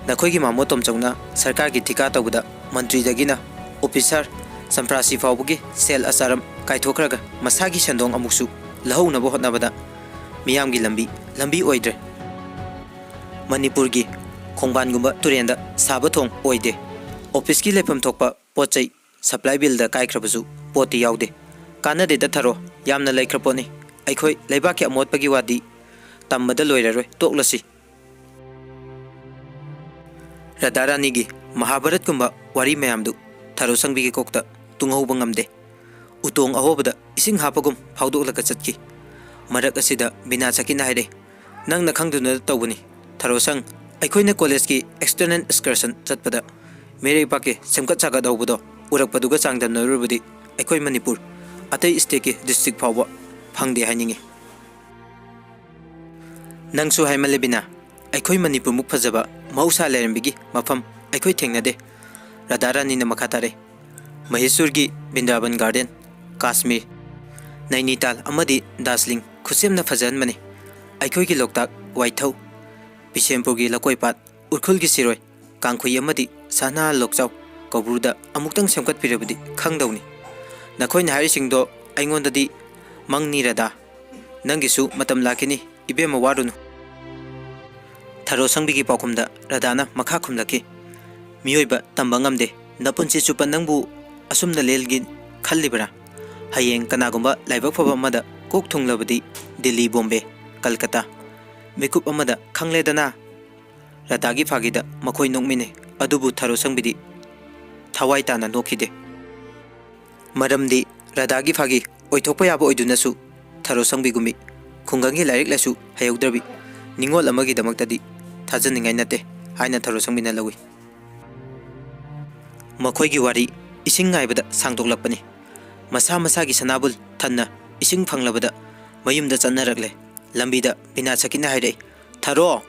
ꯅꯈꯣꯏꯒꯤ ꯃꯥꯃꯣ ꯇꯣꯝꯆꯧꯅ ꯁꯔꯀꯥꯔꯒꯤ ꯊꯤꯀꯥ ꯇꯧꯕꯗ ꯃꯟꯇ꯭ꯔꯤꯗꯒꯤꯅ ꯑꯣꯐꯤꯁꯥꯔ ꯆꯝꯄ꯭ꯔꯥꯁꯤ ꯐꯥꯎꯕꯒꯤ ꯁꯦꯜ ꯑꯆꯥꯔꯝ ꯀꯥꯏꯊꯣꯛꯈ꯭ꯔꯒ ꯃꯁꯥꯒꯤ ꯁꯦꯟꯗꯣꯡ ꯑꯃꯨꯛꯁꯨ ꯂꯧꯍꯧꯅꯕ ꯍꯣꯠꯅꯕꯗ ꯃꯤꯌꯥꯝꯒꯤ ꯂꯝꯕꯤ ꯂꯝꯕꯤ ꯑꯣꯏꯗ꯭ꯔꯦ꯫ ꯃꯅꯤꯄꯨꯔꯒꯤ ꯈꯣꯡꯕꯥꯟꯒꯨꯝꯕ ꯇꯨꯔꯦꯟꯗ ꯁꯥꯕ ꯊꯣꯡ ꯑꯣꯏꯗꯦ꯫ ꯑꯣꯐꯤꯁꯀꯤ ꯂꯩꯐꯝ ꯊꯣꯛꯄ ꯄꯣꯠ ꯆꯩ ꯁꯄ꯭ꯂꯥꯏ ꯕꯤꯜꯗ ꯀꯥꯏꯈ꯭ꯔꯕꯁꯨ ꯄꯣꯠꯇꯤ ꯌꯥꯎꯗꯦ꯫ ꯀꯥꯟꯅꯗꯦꯗ ꯊꯔꯣ, ꯌꯥꯝꯅ ꯂꯩꯈ꯭ꯔ ꯄꯣꯠꯅꯤ꯫ ꯑꯩꯈꯣꯏ ꯂꯩꯕꯥꯛꯀꯤ ꯑꯃꯣꯠꯄꯒꯤ ꯋꯥꯗꯤ ꯇꯝꯕꯗ ꯂꯣꯏꯔꯔꯣꯏ, ꯇꯣꯛꯂꯁꯤ꯫" ꯔꯥꯙꯥ ꯔꯥꯅꯤꯒꯤ ꯃꯍꯥꯚꯥꯔꯠꯀꯨꯝꯕ ꯋꯥꯔꯤ ꯃꯌꯥꯝꯗꯨ ꯊꯔꯣ ꯁꯪꯕꯤꯒꯤ ꯀꯣꯛꯇ ꯇꯨꯡꯍꯧꯕ ꯉꯝꯗꯦ꯫ ꯎꯇꯣꯡ ꯑꯍꯣꯕꯗ ꯏꯁꯤꯡ ꯍꯥꯞꯄꯒꯨꯝ ꯐꯥꯎꯗꯣꯛꯂꯒ ꯆꯠꯈꯤ꯫ ꯃꯔꯛ ꯑꯁꯤꯗ ꯕꯤꯅꯥ ꯁꯈꯤꯅ ꯍꯥꯏꯔꯛꯏ, "ꯅꯪꯅ ꯈꯪꯗꯨꯅ ꯇꯧꯕꯅꯤ ꯊꯔꯣ ꯁꯪ꯫ ꯑꯩꯈꯣꯏꯅ ꯀꯣꯂꯦꯖꯀꯤ external excursion ꯆꯠꯄꯗ ꯃꯤꯔꯩꯕꯥꯛꯀꯤ ꯁꯦꯝꯒꯠ ꯁꯥꯒꯠ ꯍꯧꯕꯗꯣ ꯎꯔꯛꯄꯗꯨꯒ ꯆꯥꯡꯗꯝꯅꯔꯨꯔꯕꯗꯤ ꯑꯩꯈꯣꯏ ꯃꯅꯤꯄꯨꯔ ꯑꯇꯩ stateꯀꯤ district ꯐꯥꯎꯕ ꯐꯪꯗꯦ ꯍꯥꯏꯅꯤꯡꯏ꯫" "ꯅꯪꯁꯨ ꯍꯥꯏꯃꯜꯂꯦ ꯕꯤꯅꯥ꯫ ꯑꯩꯈꯣꯏ ꯃꯅꯤꯄꯨꯔꯃꯨꯛ ꯐꯖꯕ ꯃꯍꯧꯁꯥ ꯂꯥꯏꯔꯦꯝꯕꯤꯒꯤ ꯃꯐꯝ ꯑꯩꯈꯣꯏ ꯊꯦꯡꯅꯗꯦ꯫ ꯔꯥꯙꯥ ꯔꯥꯅꯤꯅ ꯃꯈꯥ ꯇꯥꯔꯛꯏ, ꯃꯍꯦꯁꯨꯔꯒꯤ ꯕ꯭ꯔꯤꯟꯗꯥꯕꯟ ꯒꯥꯔꯗꯦꯟ, ꯀꯥꯁꯃꯤꯔ, ꯅꯩꯅꯤꯇꯥꯜ ꯑꯃꯗꯤ ꯗꯥꯔꯖꯤꯂꯤꯡ ꯈꯨꯠꯁꯦꯝꯅ ꯐꯖꯍꯟꯕꯅꯤ꯫ ꯑꯩꯈꯣꯏꯒꯤ ꯂꯣꯛꯇꯥꯛ, ꯋꯥꯏꯊꯧ, ꯕꯤꯁꯦꯝꯄꯨꯔꯒꯤ ꯂꯀꯣꯏꯄꯥꯠ, ꯎꯈ꯭ꯔꯨꯜꯒꯤ ꯁꯤꯔꯣꯏ, ꯀꯥꯡꯈꯨꯏ ꯑꯃꯗꯤ ꯁꯍꯅꯥ ꯂꯣꯛꯆꯥꯎ ꯀꯧꯕ꯭ꯔꯨꯗ ꯑꯃꯨꯛꯇꯪ ꯁꯦꯝꯒꯠꯄꯤꯔꯕꯗꯤ ꯈꯪꯗꯧꯅꯤ꯫ ꯅꯈꯣꯏꯅ ꯍꯥꯏꯔꯤꯁꯤꯡꯗꯣ ꯑꯩꯉꯣꯟꯗꯗꯤ ꯃꯪꯅꯤ ꯔꯥꯙꯥ꯫ ꯅꯪꯒꯤꯁꯨ ꯃꯇꯝ ꯂꯥꯛꯈꯤꯅꯤ, ꯏꯕꯦꯝꯃ, ꯋꯥꯔꯨꯅꯨ꯫ ꯊꯔꯣ ꯁꯪꯕꯤꯒꯤ ꯄꯥꯎꯈꯨꯝꯗ ꯔꯥꯙꯥꯅ ꯃꯈꯥ ꯈꯨꯝꯂꯛꯈꯤ, "ꯃꯤꯑꯣꯏꯕ ꯇꯝꯕ ꯉꯝꯗꯦ꯫ ꯅꯄꯨꯟꯁꯤ ꯆꯨꯞꯄ ꯅꯪꯕꯨ ꯑꯁꯨꯝꯅ ꯂꯦꯜꯒꯦ ꯈꯜꯂꯤꯕꯔꯥ? ꯍꯌꯦꯡ ꯀꯅꯥꯒꯨꯝꯕ ꯂꯥꯏꯕꯛ ꯐꯕ ꯑꯃꯗ ꯀꯣꯛ ꯊꯨꯡꯂꯕꯗꯤ ꯗꯤꯜꯂꯤ, ꯕꯣꯝꯕꯦ, ꯀꯜꯀꯇꯥ, ꯃꯤꯀꯨꯞ ꯑꯃꯗ ꯈꯪꯂꯦꯗꯅ?" ꯔꯥꯙꯥꯒꯤ ꯐꯥꯒꯤꯗ ꯃꯈꯣꯏ ꯅꯣꯛꯃꯤꯟꯅꯩ꯫ ꯑꯗꯨꯕꯨ ꯊꯔꯣ ꯁꯪꯕꯤꯗꯤ ꯊꯋꯥꯏ ꯇꯥꯅ ꯅꯣꯛꯈꯤꯗꯦ꯫ ꯃꯔꯝꯗꯤ ꯔꯥꯙꯥꯒꯤ ꯐꯥꯒꯤ ꯑꯣꯏꯊꯣꯛꯄ ꯌꯥꯕ ꯑꯣꯏꯗꯨꯅꯁꯨ ꯊꯔꯣ ꯁꯪꯕꯤꯒꯨꯝꯕꯤ ꯈꯨꯡꯒꯪꯒꯤ ꯂꯥꯏꯔꯤꯛ ꯂꯥꯏꯁꯨ ꯍꯩꯍꯧꯗ꯭ꯔꯕꯤ ꯅꯤꯉꯣꯜ ꯑꯃꯒꯤꯗꯃꯛꯇꯗꯤ ꯊꯥꯖꯅꯤꯡꯉꯥꯏ ꯅꯠꯇꯦ ꯍꯥꯏꯅ ꯊꯔꯣ ꯁꯪꯕꯤꯅ ꯂꯧꯏ꯫ ꯃꯈꯣꯏꯒꯤ ꯋꯥꯔꯤ ꯏꯁꯤꯡ ꯉꯥꯏꯕꯗ ꯁꯥꯡꯗꯣꯛꯂꯛꯄꯅꯤ꯫ ꯃꯁꯥ ꯃꯁꯥꯒꯤ ꯁꯅꯥꯕꯨꯜ ꯊꯟꯅ ꯏꯁꯤꯡ ꯐꯪꯂꯕꯗ ꯃꯌꯨꯝꯗ ꯆꯠꯅꯔꯛꯂꯦ꯫ ꯂꯝꯕꯤꯗ ꯕꯤꯅꯥ ꯁꯀꯤꯅ ꯍꯥꯏꯔꯛꯏ, "ꯊꯔꯣ,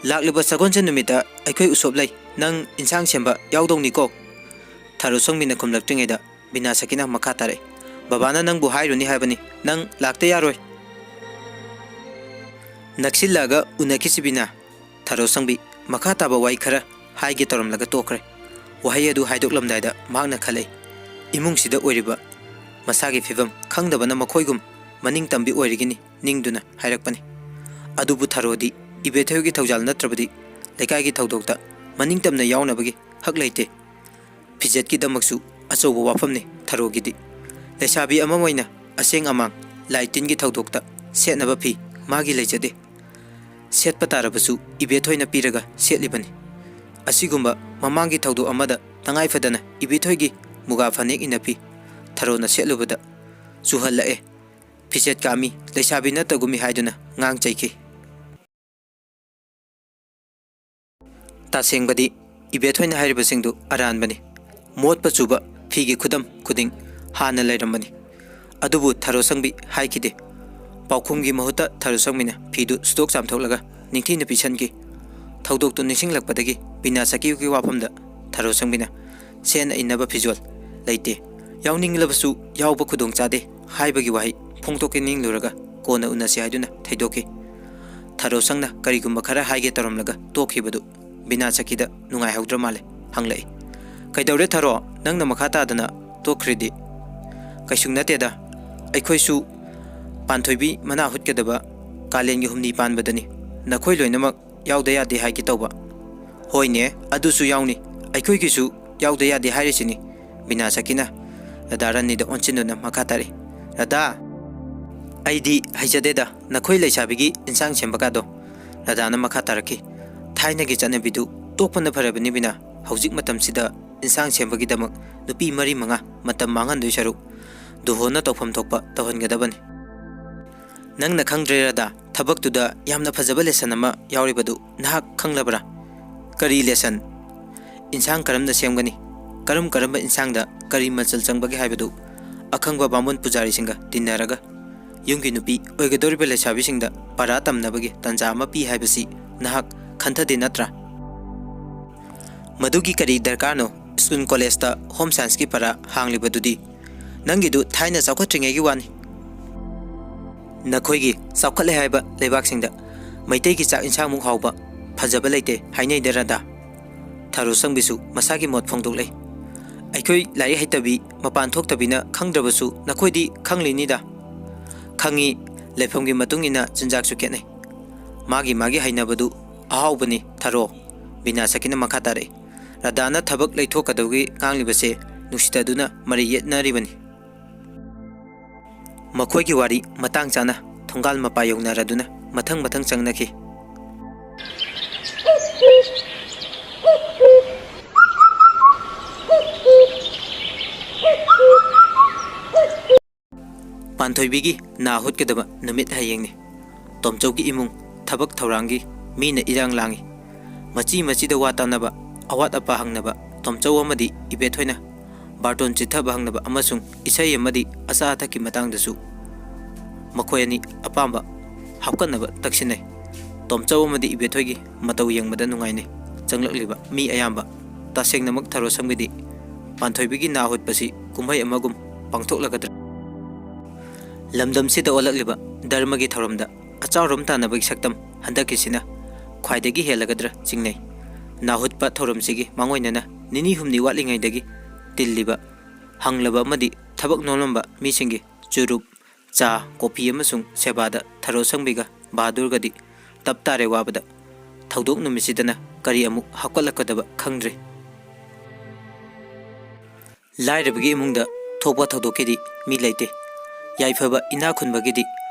ꯂꯥꯛꯂꯤꯕ ꯁꯒꯣꯜꯁꯦꯟ ꯅꯨꯃꯤꯠꯇ ꯑꯩꯈꯣꯏ ꯎꯁꯣꯞ ꯂꯩ, ꯅꯪ ꯏꯟꯁꯥꯡ ꯁꯦꯝꯕ ꯌꯥꯎꯗꯧꯅꯤꯀꯣ?" ꯊꯔꯣ ꯁꯪꯕꯤꯅ ꯈꯨꯝꯂꯛꯇ꯭ꯔꯤꯉꯩꯗ ꯕꯤꯅꯥ ꯁꯀꯤꯅ ꯃꯈꯥ ꯇꯥꯔꯛꯏ, "ꯕꯕꯥꯅ ꯅꯪꯕꯨ ꯍꯥꯏꯔꯨꯅꯤ ꯍꯥꯏꯕꯅꯤ, ꯅꯪ ꯂꯥꯛꯇ ꯌꯥꯔꯣꯏ꯫ ꯅꯛꯁꯤꯜꯂꯛꯑꯒ ꯎꯅꯈꯤꯁꯤ ꯕꯤꯅꯥ꯫" ꯊꯔꯣ ꯁꯪꯕꯤ ꯃꯈꯥ ꯇꯥꯕ ꯋꯥꯍꯩ ꯈꯔ ꯍꯥꯏꯒꯦ ꯇꯧꯔꯝꯂꯒ ꯇꯣꯛꯈ꯭ꯔꯦ꯫ ꯋꯥꯍꯩ ꯑꯗꯨ ꯍꯥꯏꯗꯣꯛꯂꯝꯗꯥꯏꯗ ꯃꯍꯥꯛꯅ ꯈꯜꯂꯛꯏ, ꯏꯃꯨꯡꯁꯤꯗ ꯑꯣꯏꯔꯤꯕ ꯃꯁꯥꯒꯤ ꯐꯤꯕꯝ ꯈꯪꯗꯕꯅ ꯃꯈꯣꯏꯒꯨꯝ ꯃꯅꯤꯡ ꯇꯝꯕꯤ ꯑꯣꯏꯔꯤꯒꯤꯅꯤ ꯅꯤꯡꯗꯨꯅ ꯍꯥꯏꯔꯛꯄꯅꯤ꯫ ꯑꯗꯨꯕꯨ ꯊꯔꯣꯗꯤ ꯏꯕꯦꯊꯣꯏꯒꯤ ꯊꯧꯖꯥꯜ ꯅꯠꯇ꯭ꯔꯕꯗꯤ ꯂꯩꯀꯥꯏꯒꯤ ꯊꯧꯗꯣꯛꯇ ꯃꯅꯤꯡ ꯇꯝꯅ ꯌꯥꯎꯅꯕꯒꯤ ꯍꯛ ꯂꯩꯇꯦ꯫ ꯐꯤꯖꯦꯠꯀꯤꯗꯃꯛꯁꯨ ꯑꯆꯧꯕ ꯋꯥꯐꯝꯅꯤ ꯊꯔꯣꯒꯤꯗꯤ꯫ ꯂꯩꯁꯥꯕꯤ ꯑꯃ ꯑꯣꯏꯅ ꯑꯁꯦꯡ ꯑꯃꯥꯡ, ꯂꯥꯏ ꯇꯤꯟꯒꯤ ꯊꯧꯗꯣꯛꯇ ꯁꯦꯠꯅꯕ ꯐꯤ ꯃꯥꯒꯤ ꯂꯩꯖꯗꯦ꯫ ꯁꯦꯠꯄ ꯇꯥꯔꯕꯁꯨ ꯏꯕꯦꯊꯣꯏꯅ ꯄꯤꯔꯒ ꯁꯦꯠꯂꯤꯕꯅꯤ꯫ ꯑꯁꯤꯒꯨꯝꯕ ꯃꯃꯥꯡꯒꯤ ꯊꯧꯗꯣꯛ ꯑꯃꯗ ꯇꯉꯥꯏ ꯐꯗꯅ ꯏꯕꯦꯊꯣꯏꯒꯤ ꯃꯨꯒꯥ ꯐꯅꯦꯛ ꯏꯟꯅꯐꯤ ꯊꯔꯣꯅ ꯁꯦꯠꯂꯨꯕꯗ ꯆꯨꯍꯜꯂꯛꯑꯦ꯫ ꯐꯤꯖꯦꯠ ꯀꯥꯝꯃꯤ, ꯂꯩꯁꯥꯕꯤ ꯅꯠꯇꯒꯨꯝꯃꯤ ꯍꯥꯏꯗꯨꯅ ꯉꯥꯡ ꯆꯩꯈꯤ꯫ ꯇꯁꯦꯡꯕꯗꯤ ꯏꯕꯦꯊꯣꯏꯅ ꯍꯥꯏꯔꯤꯕꯁꯤꯡꯗꯨ ꯑꯔꯥꯟꯕꯅꯤ꯫ ꯃꯣꯠꯄ ꯆꯨꯕ ꯐꯤꯒꯤ ꯈꯨꯗꯝ ꯈꯨꯗꯤꯡ ꯍꯥꯟꯅ ꯂꯩꯔꯝꯕꯅꯤ꯫ ꯑꯗꯨꯕꯨ ꯊꯔꯣ ꯁꯪꯕꯤ ꯍꯥꯏꯈꯤꯗꯦ꯫ ꯄꯥꯎꯈꯨꯝꯒꯤ ꯃꯍꯨꯠꯇ ꯊꯔꯣ ꯁꯪꯕꯤꯅ ꯐꯤꯗꯨ ꯁꯨꯗꯣꯛ ꯆꯥꯝꯊꯣꯛꯂꯒ ꯅꯤꯡꯊꯤꯅ ꯄꯤꯁꯟꯈꯤ꯫ ꯊꯧꯗꯣꯛꯇꯨ ꯅꯤꯡꯁꯤꯡꯂꯛꯄꯗꯒꯤ ꯕꯤꯅꯥ ꯁꯈꯤꯒꯤ ꯋꯥꯐꯝꯗ ꯊꯔꯣ ꯁꯪꯕꯤꯅ, "ꯁꯦꯠꯅ ꯏꯟꯅꯕ ꯐꯤꯖꯣꯜ ꯂꯩꯇꯦ, ꯌꯥꯎꯅꯤꯡꯂꯕꯁꯨ ꯌꯥꯎꯕ ꯈꯨꯗꯣꯡ ꯆꯥꯗꯦ" ꯍꯥꯏꯕꯒꯤ ꯋꯥꯍꯩ ꯐꯣꯡꯗꯣꯛꯀꯦ ꯅꯤꯡꯂꯨꯔꯒ ꯀꯣꯟꯅ ꯎꯅꯁꯤ ꯍꯥꯏꯗꯨꯅ ꯊꯩꯗꯣꯛꯈꯤ꯫ ꯊꯔꯣ ꯁꯪꯅ ꯀꯔꯤꯒꯨꯝꯕ ꯈꯔ ꯍꯥꯏꯒꯦ ꯇꯧꯔꯝꯂꯒ ꯇꯣꯛꯈꯤꯕꯗꯨ ꯕꯤꯅꯥ ꯁꯈꯤꯗ ꯅꯨꯡꯉꯥꯏꯍꯧꯗ꯭ꯔ ꯃꯥꯜꯂꯦ꯫ ꯍꯪꯂꯛꯏ, "ꯀꯩꯗꯧꯔꯦ ꯊꯔꯣ? ꯅꯪꯅ ꯃꯈꯥ ꯇꯥꯗꯅ ꯇꯣꯛꯈ꯭ꯔꯤꯗꯤ?" "ꯀꯩꯁꯨ ꯅꯠꯇꯦꯗ, ꯑꯩꯈꯣꯏꯁꯨ ꯄꯥꯟꯊꯣꯏꯕꯤ ꯃꯅꯥ ꯍꯨꯠꯀꯗꯕ ꯀꯥꯂꯦꯟꯒꯤ ꯍꯨꯝꯅꯤ ꯄꯥꯟꯕꯗꯅꯤ꯫ ꯅꯈꯣꯏ ꯂꯣꯏꯅꯃꯛ ꯌꯥꯎꯗ ꯌꯥꯗꯦ ꯍꯥꯏꯒꯦ ꯇꯧꯕ꯫" "ꯍꯣꯏꯅꯦ, ꯑꯗꯨꯁꯨ ꯌꯥꯎꯅꯤ꯫ ꯑꯩꯈꯣꯏꯒꯤꯁꯨ ꯌꯥꯎꯗ ꯌꯥꯗꯦ ꯍꯥꯏꯔꯤꯁꯤꯅꯤ꯫" ꯕꯤꯅꯥ ꯁꯈꯤꯅ ꯔꯙꯥ ꯔꯥꯅꯤꯗ ꯑꯣꯟꯁꯤꯟꯗꯨꯅ ꯃꯈꯥ ꯇꯥꯔꯛꯏ, "ꯔꯙꯥ, ꯑꯩꯗꯤ ꯍꯩꯖꯗꯦꯗ ꯅꯈꯣꯏ ꯂꯩꯁꯥꯕꯤꯒꯤ ꯏꯟꯁꯥꯡ ꯁꯦꯝꯕ ꯀꯥꯗꯣ꯫" ꯔꯙꯥꯅ ꯃꯈꯥ ꯇꯥꯔꯛꯈꯤ, "ꯊꯥꯏꯅꯒꯤ ꯆꯠꯅꯕꯤꯗꯨ ꯇꯣꯛꯄꯅ ꯐꯔꯕꯅꯤ ꯕꯤꯅꯥ꯫ ꯍꯧꯖꯤꯛ ꯃꯇꯝꯁꯤꯗ ꯏꯟꯁꯥꯡ ꯁꯦꯝꯕꯒꯤꯗꯃꯛ ꯅꯨꯄꯤ ꯃꯔꯤ ꯃꯉꯥ ꯃꯇꯝ ꯃꯥꯡꯍꯟꯗꯣꯏ ꯁꯔꯨꯛ ꯗꯨꯍꯣꯅ ꯇꯧꯐꯝ ꯊꯣꯛꯄ ꯇꯧꯍꯟꯒꯗꯕꯅꯤ꯫" "ꯅꯪꯅ ꯈꯪꯗ꯭ꯔꯦ ꯔꯙꯥ, ꯊꯕꯛꯇꯨꯗ ꯌꯥꯝꯅ ꯐꯖꯕ ꯂꯦꯁꯟ ꯑꯃ ꯌꯥꯎꯔꯤꯕꯗꯨ ꯅꯍꯥꯛ ꯈꯪꯂꯕ꯭ꯔꯥ?" "ꯀꯔꯤ ꯂꯦꯁꯟ?" "ꯏꯟꯁꯥꯡ ꯀꯔꯝꯅ ꯁꯦꯝꯒꯅꯤ, ꯀꯔꯝ ꯀꯔꯝꯕ ꯏꯟꯁꯥꯡꯗ ꯀꯔꯤ ꯃꯆꯜ ꯆꯪꯕꯒꯦ ꯍꯥꯏꯕꯗꯨ ꯑꯈꯪꯕ ꯕꯥꯃꯣꯟ ꯄꯨꯖꯥꯔꯤꯁꯤꯡꯒ ꯇꯤꯟꯅꯔꯒ ꯌꯨꯝꯒꯤ ꯅꯨꯄꯤ ꯑꯣꯏꯒꯗꯧꯔꯤꯕ ꯂꯩꯁꯥꯕꯤꯁꯤꯡꯗ ꯄꯔꯥ ꯇꯝꯅꯕꯒꯤ ꯇꯥꯟꯖꯥ ꯑꯃ ꯄꯤ ꯍꯥꯏꯕꯁꯤ ꯅꯍꯥꯛ ꯈꯟꯊꯗꯦ ꯅꯠꯇ꯭ꯔꯥ?" "ꯃꯗꯨꯒꯤ ꯀꯔꯤ ꯗꯔꯀꯥꯔꯅꯣ? ꯁ꯭ꯀꯨꯜ ꯀꯣꯂꯦꯖꯇ ꯍꯣꯝ ꯁꯥꯏꯟꯁꯀꯤ ꯄꯔꯥ ꯍꯥꯡꯂꯤꯕꯗꯨꯗꯤ꯫ ꯅꯪꯒꯤꯗꯨ ꯊꯥꯏꯅ ꯆꯥꯎꯈꯠꯇ꯭ꯔꯤꯉꯩꯒꯤ ꯋꯥꯅꯤ꯫ ꯅꯈꯣꯏꯒꯤ ꯆꯥꯎꯈꯠꯂꯦ ꯍꯥꯏꯕ ꯂꯩꯕꯥꯛꯁꯤꯡꯗ ꯃꯩꯇꯩꯒꯤ ꯆꯥꯛ ꯏꯟꯁꯥꯡꯃꯨꯛ ꯍꯥꯎꯕ, ꯐꯖꯕ ꯂꯩꯇꯦ ꯍꯥꯏꯅꯩꯗ ꯔꯥꯙꯥ꯫" ꯊꯔꯣ ꯁꯪꯕꯤꯁꯨ ꯃꯁꯥꯒꯤ ꯃꯣꯠ ꯐꯣꯡꯗꯣꯛꯂꯦ꯫ "ꯑꯩꯈꯣꯏ ꯂꯥꯏꯔꯤꯛ ꯍꯩꯇꯕꯤ, ꯃꯄꯥꯟ ꯊꯣꯛꯇꯕꯤꯅ ꯈꯪꯗ꯭ꯔꯕꯁꯨ ꯅꯈꯣꯏꯗꯤ ꯈꯪꯂꯤꯅꯤꯗ꯫" "ꯈꯪꯉꯤ, ꯂꯩꯐꯝꯒꯤ ꯃꯇꯨꯡ ꯏꯟꯅ ꯆꯤꯟꯖꯥꯛꯁꯨ ꯈꯦꯠꯅꯩ꯫ ꯃꯥꯒꯤ ꯃꯥꯒꯤ ꯍꯩꯅꯕꯗꯨ ꯑꯍꯥꯎꯕꯅꯤ ꯊꯔꯣ꯫" ꯕꯤꯅꯥ ꯁꯈꯤꯅ ꯃꯈꯥ ꯇꯥꯔꯛꯏ꯫ ꯔꯥꯙꯥꯅ ꯊꯕꯛ ꯂꯩꯊꯣꯛꯀꯗꯧꯒꯤ ꯉꯥꯡꯂꯤꯕꯁꯦ ꯅꯨꯡꯁꯤꯇꯗꯨꯅ ꯃꯔꯩ ꯌꯦꯠꯅꯔꯤꯕꯅꯤ꯫ ꯃꯈꯣꯏꯒꯤ ꯋꯥꯔꯤ ꯃꯇꯥꯡ ꯆꯥꯅ ꯊꯣꯡꯒꯥꯜ ꯃꯄꯥ ꯌꯧꯅꯔꯗꯨꯅ ꯃꯊꯪ ꯃꯊꯪ ꯆꯪꯅꯈꯤ꯫ ꯄꯥꯟꯊꯣꯏꯕꯤꯒꯤ ꯅꯥ ꯍꯨꯠꯀꯗꯕ ꯅꯨꯃꯤꯠ ꯍꯌꯦꯡꯅꯤ꯫ ꯇꯣꯝꯆꯧꯒꯤ ꯏꯃꯨꯡ ꯊꯕꯛ ꯊꯧꯔꯥꯡꯒꯤ ꯃꯤꯅ ꯏꯔꯥꯡ ꯂꯥꯡꯏ꯫ ꯃꯆꯤ ꯃꯆꯤꯗ ꯋꯥ ꯇꯥꯅꯕ, ꯑꯋꯥꯠ ꯑꯄꯥ ꯍꯪꯅꯕ, ꯇꯣꯝꯆꯧ ꯑꯃꯗꯤ ꯏꯕꯦꯊꯣꯏꯅ ꯕꯥꯔꯇꯣꯟ ꯆꯤꯠꯊꯕ ꯍꯪꯅꯕ ꯑꯃꯁꯨꯡ ꯏꯁꯩ ꯑꯃꯗꯤ ꯑꯆꯥ ꯑꯊꯛꯀꯤ ꯃꯇꯥꯡꯗꯁꯨ ꯃꯈꯣꯏ ꯑꯅꯤ ꯑꯄꯥꯝꯕ ꯍꯥꯞꯀꯠꯅꯕ ꯇꯛꯁꯤꯟꯅꯩ꯫ ꯇꯣꯝꯆꯧ ꯑꯃꯗꯤ ꯏꯕꯦꯊꯣꯏꯒꯤ ꯃꯇꯧ ꯌꯦꯡꯕꯗ ꯅꯨꯡꯉꯥꯏꯅꯩ꯫ ꯇꯪꯂꯛꯂꯤꯕ ꯃꯤ ꯑꯌꯥꯝꯕ꯫ ꯇꯁꯦꯡꯅꯃꯛ ꯊꯔꯣ ꯁꯪꯕꯤꯗꯤ ꯄꯥꯟꯊꯣꯏꯕꯤꯒꯤ ꯅꯥ ꯍꯨꯠꯄꯁꯤ ꯀꯨꯝꯍꯩ ꯑꯃꯒꯨꯝ ꯄꯥꯡꯊꯣꯛꯂꯒꯗ꯭ꯔꯥ? ꯂꯝꯗꯝꯁꯤꯗ ꯑꯣꯜꯂꯛꯂꯤꯕ ꯙꯔꯃꯒꯤ ꯊꯧꯔꯝꯗ ꯑꯆꯥꯎꯔꯝ ꯇꯥꯟꯅꯕꯒꯤ ꯁꯛꯇꯝ ꯍꯟꯗꯛꯀꯤꯁꯤꯅ ꯈ꯭ꯋꯥꯏꯗꯒꯤ ꯍꯦꯜꯂꯒꯗ꯭ꯔꯥ ꯆꯤꯡꯅꯩ꯫ ꯅꯥ ꯍꯨꯠꯄ ꯊꯧꯔꯝꯁꯤꯒꯤ ꯃꯥꯡꯑꯣꯏꯅꯅ ꯅꯤꯅꯤ ꯍꯨꯝꯅꯤ ꯋꯥꯠꯂꯤꯉꯩꯗꯒꯤ ꯇꯤꯜꯂꯤꯕ ꯍꯪꯂꯕ ꯑꯃꯗꯤ ꯊꯕꯛ ꯅꯣꯝꯂꯝꯕ ꯃꯤꯁꯤꯡꯒꯤ ꯆꯨꯔꯨꯞ, ꯆꯥ, ꯀꯣꯐꯤ ꯑꯃꯁꯨꯡ ꯁꯦꯕꯥꯗ ꯊꯔꯣ ꯁꯪꯕꯤꯒ ꯕꯍꯥꯗꯨꯔꯒꯗꯤ ꯇꯞ ꯇꯥꯔꯦ ꯋꯥꯕꯗ꯫ ꯊꯧꯗꯣꯛ ꯅꯨꯃꯤꯠꯁꯤꯗꯅ ꯀꯔꯤ ꯑꯃꯨꯛ ꯍꯥꯞꯀꯠꯂꯛꯀꯗꯕ ꯈꯪꯗ꯭ꯔꯦ꯫ ꯂꯥꯏꯔꯕꯒꯤ ꯏꯃꯨꯡꯗ ꯊꯣꯛꯄ ꯊꯧꯗꯣꯛꯀꯤꯗꯤ ꯃꯤ ꯂꯩꯇꯦ꯫ ꯌꯥꯏꯐꯕ ꯏꯅꯥꯛ ꯈꯨꯟꯕꯒꯤꯗꯤ